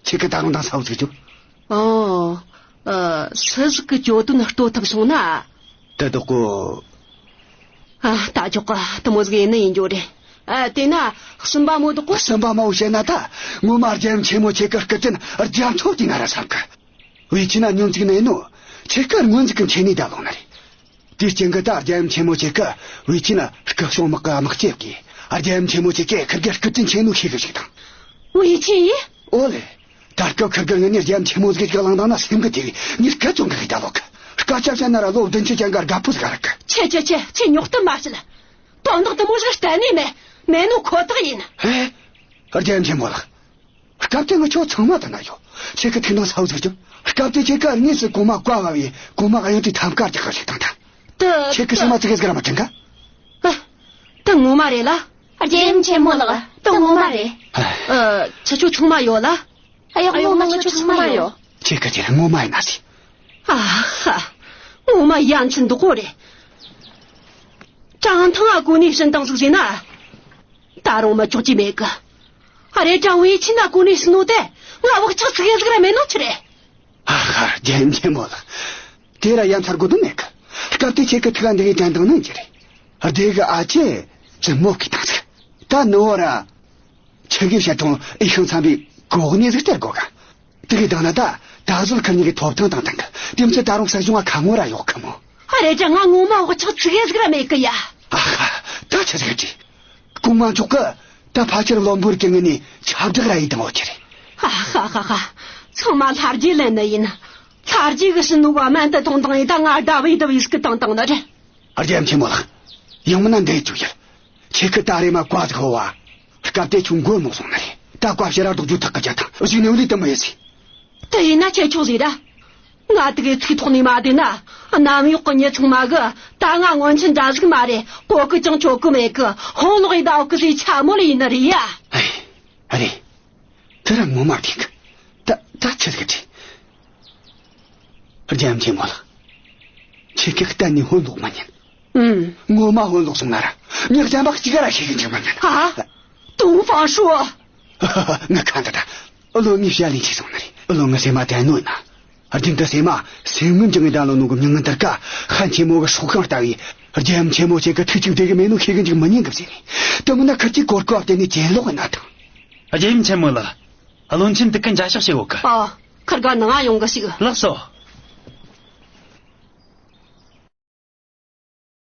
ཁྱེད་ཀྱིས་ད་རུང་དང་ས་བོ་ཟིག་རྒྱོབ། ཨོ། ཨ། སུ་ཟིག་གི་གྱོད་དོན་གཏོར་ཐུབ་སོང་ན། དེ་བདག་པོ། ཨ། ད་ཆོག་གི། དེ་མོ་ཟིག་ཡིན་ནི་ཡིན་རྒྱུ་རེད། ཨ། དེས་ན་གསུམ་པ་མོ་བདག་པོ། གསུམ་པ་མོ་བཤད་ན་ད་ངོ་མ་རྒྱལ་ཡུམ་ཆེན་མོ་ཁྱེད་ཀྱི་སྐུ་དྲིན་རྒྱ་མཚོ་བརྒྱུད་ན་ར་བསམ་གི། བའི་ཁྱི་ན་སྙོན་འཛུགས་ནས་ནོ། ཁྱེད་ཀྱིས་སྔོན་འཛུགས་ཀྱི་མཁྱེན་ནི་ད་ལོང་ནི་རེད། དེའི་རྐྱེན་གྱིས་ད་རྒྱལ་ཡུམ་ཆེན་མོ་ཁྱེད་ཀྱིས་བའི་ཁྱི་ན་སྐུ་ཞབས་དམག་གི་དམག་སྤྱི་གིས་རྒྱལ་ཡུམ་ཆེན་མོ་ཁྱེད་ཀྱི་ཁིར་གེ་སྐུ་དྲིན་ཆེ་ནོ་ཤེས་གི་ཞིག་དང་། བའི་ཁྱི་ཡིས། ཨོ་ལེ། ད་སྐབས་ཁིར་གེ་ངུ་ནས་རྒྱལ་ཡུམ་ཆེན་མོ་ཟིག་གི་ལང་དང་ན་སེམས་གི་དེ་བས་ངས་སྐད་ཅོང་གི་ད་ལོག་གི། སྐད་ཆ་བཤད་ན་ར་ལོ་བདུན་ཅུ་ཅན་ག་དགའ་པོ་ཟིག་རག་གི། ཆེ་ཆེ་ཆེ། ཁྱོས་ཉོག་གཏམ་མ་བཤད། དོན་དག་དེ་མོ་ཟིག་གཏན་ནས་མེད། མེད་ནོ་ཁོ་ཐག་ཡིན། ཨེ། རྒྱལ་ཡུམ་ཆེན་མོ་ལགས། སྐབས་དེ་ངི་ཆོ་ཚང་མ་དེ་ན་ཡོད། ཁྱེད་ཀྱིས་ཐུགས་སྣང་ས་བོ་ཟིག་རྒྱོབ། སྐབས་དེ་ཁྱེད་ཀྱིས་དངོས་སུ་གོང་མ་བཀའ་ཕབ་བས་གོང་མ་གཡུང་དྲུང་ཐམ་ཀ་རྒྱག་གི་ཞིག་དང་ད། དེ། ཁྱེད་ཀྱིས་སེམས་མ་ཙི་གེ་ཟིག་ར་མི་དྲན་ག། ཨ། དེ་ངོ་མ་རེད་ལ། རྒྱལ་ཡུམ་ཆེན་མོ་ལགས། དེ་ངོ་མ་རེད། ཨ། ཁྱེད་ཆོ་ཚང་མ་ཡོད་ལ། ཨ་ཡོ། ངོ་མ་ཁྱེད་ཆོ་ཚང་མ་ཡོད། ཁྱེད་ཀྱིས་དེ་ངོ་མ་ཡིན་ན་ཟེ། ཨ་ཧ། ངོ་མ་ཡ་མཚན་འདུག་གོ་རེད། བྲང་ཐང་ང་གོ་གནས་བྱིན་བཏང་ཟིག་ཟེར་ན། ད་རུང་མི་ཆོག་རྒྱུ་མེད་གི། ཨ། རེད་དྲ་བའི་ཁྱི་ན་གོ་གནས་བྱིན་ནོ་དེ་ང་བག་ཆགས་ཙི་གེ་ཟིག་ར་མེད་ནོ་ཆི་རེད། ཨ་ཧ། རྒྱལ་ཡུམ་ཆེན་མོ་ལགས། དེ་ར་ཡ་མཚར་དགོས་དོན་མེད་གི། སྐབས་དེ་ཁྱེད་ཀྱིས་ཐུགས་ལ་འདི་གི་དྲན་དང་ནི་ཡིན་རྒྱུ་རེད། སྡེ་གི་ཨ་ཅེ་བཙུན་མོ་བསྐོས་བཏང་ཟིག། ད་ནུ་བོ་ར་ཆི་གི་བཤད་དང་ཨི་ཤང་འཚམ་པའི་གོ་གནས་ཟིག་སྟེར་དགོས་ག། དེ་གི་དང་ན་ད་ད་གཟོད་ཁིར་གཉིས་ཀྱི་ཐོབ་ཐང་དང་མཐུན་གི། དེ་མི་ཚད་ད་རུང་སྲིད་གཞུང་ང་ཁ་ངོ་ར་ཡོད་གི་མོ། ཨ། རེད་དྲ་ང་ངོ་མ་བག་ཆགས་ཙི་གེ་ཟིག་ར་མེད་གི་ཡ། ཨ་ཧ། ད་ཆི་ཟིག་རེད། གོང་མ་མཆོག་གིས་ད་ཕལ་ཆེར་བློན་པོ་རིགས་ཀྱི་ངོས་ནས་ཁྱབ་བསྒྲགས་ར་ཡེད་བཏང་ཡོད་རྒྱུ་རེད། ཨ་ཧ་ཧ་ཧ། ཚང་མ་ལྷ་རྗེས་ལན་ནི་ཡིན། ལྷ་རྗེ་གི་བྱིན་ནོ་བ་སྨན་དེ་འཐུང་བཏང་ཡིས་ད་ང་ཟླ་བའི་ཟླ་བའི་སྐུ་བཏང་བཏང་ནི་རེད། རྒྱལ་ཡུམ་ཆེན་མོ་ལགས། ཡང་མིན་ན་འདི་ཡིན་རྒྱུ་ཡིན། ཁྱེད་ཀྱིས་ད་རེས་མ་བཀའ་ཟིག་ཕབ་བ། སྐབས་དེ་ཁྱོད་མགོ་རྨོངས་སོང་ནི་རེད། ད་བཀའ་ཕྱིར་ར་ལྡོག་རྒྱུ་ཐག་གི་བཅད་དང་། གཞུག་ནས་འོས་ལས་དེ་མི་ཡེད་ཟེ། དེ་ཡིན་ན་ཁྱེད་ཆོ་ཟེར་ར། ང་དེ་གི་ཚིག་ཐོག་ནས་མ་བསྡད་ན། གནམ་འོག་གི་མྱི་ཚང་མ་གིས་ད་ང་སྔོན་ཆད་འདྲ་ཟིག་མ་རེད། གོ་གི་ཅང་ཆོད་གི་མེད་གི། ཧོང་ལོག་ཡི་ཟླ་འོག་གི་ཟེ་ཆ་མོ་ལ་ཡིན་ནི་རེད་ཡ། ཨེ། ཨ་རེད། དེ་ར་ངོ་མ་བདེན་གི། ད་ད་ཆི་ཟིག་རེད། རྒྱལ་ཡུམ་ཆེན་མོ་ལགས། དེ་གི་གཏན་ནས་ཧོན་ལོག་མ་ཉན། ཨུམ། ངོ་མ་ཧོན་ལོག་སོང་ན་ར། ངས་རྒྱན་པ་གཅིག་ར་ཤེས་གི་འཇུག་མ་ཉན། ཨ། ཏུང་ཧྥང་ཧྲོ། ང་ཁ་འདི་ད། བློན་ངས་བཤད་ལེན་ཅིག་སོང་ན་རེད། བློན་ངའི་སེམས་མ་དྲན་ནོ་ཡིན་ན། རྒྱུན་དུ་སེམས་མ་སེམས་ངན་ཅང་ངས་ད་ལོ་ནོ་གི་མྱི་ངན་དར་ཀ་ཧན་ཆེན་མོ་གི་སྲོག་ཤིང་ལྟ་བུའི་རྒྱལ་ཡུམ་ཆེན་མོ་ཆེ་གི་ཐུགས་གཅིག་བདེ་གི་མེད་ནོ་ཤེས་གི་འཇུག་མི་ཉན་གི་ཟེར་ནས། དེ་མིན་ན་ཁིར་གི་གོར་གོ་བ་དེ་ནས་གྱེན་ལོག་ཡིན་ན་ཐང་། རྒྱལ་ཡུམ་ཆེན་མོ་ལ། བློན་ཆེན་དུ་ཀུན་མཇལ་ཕྱག་བྱེད་འོག་གི། ཨ། ཁིར་ག་ནང་ང་ཡོང་གི་ཞིག་ལགས་སོ།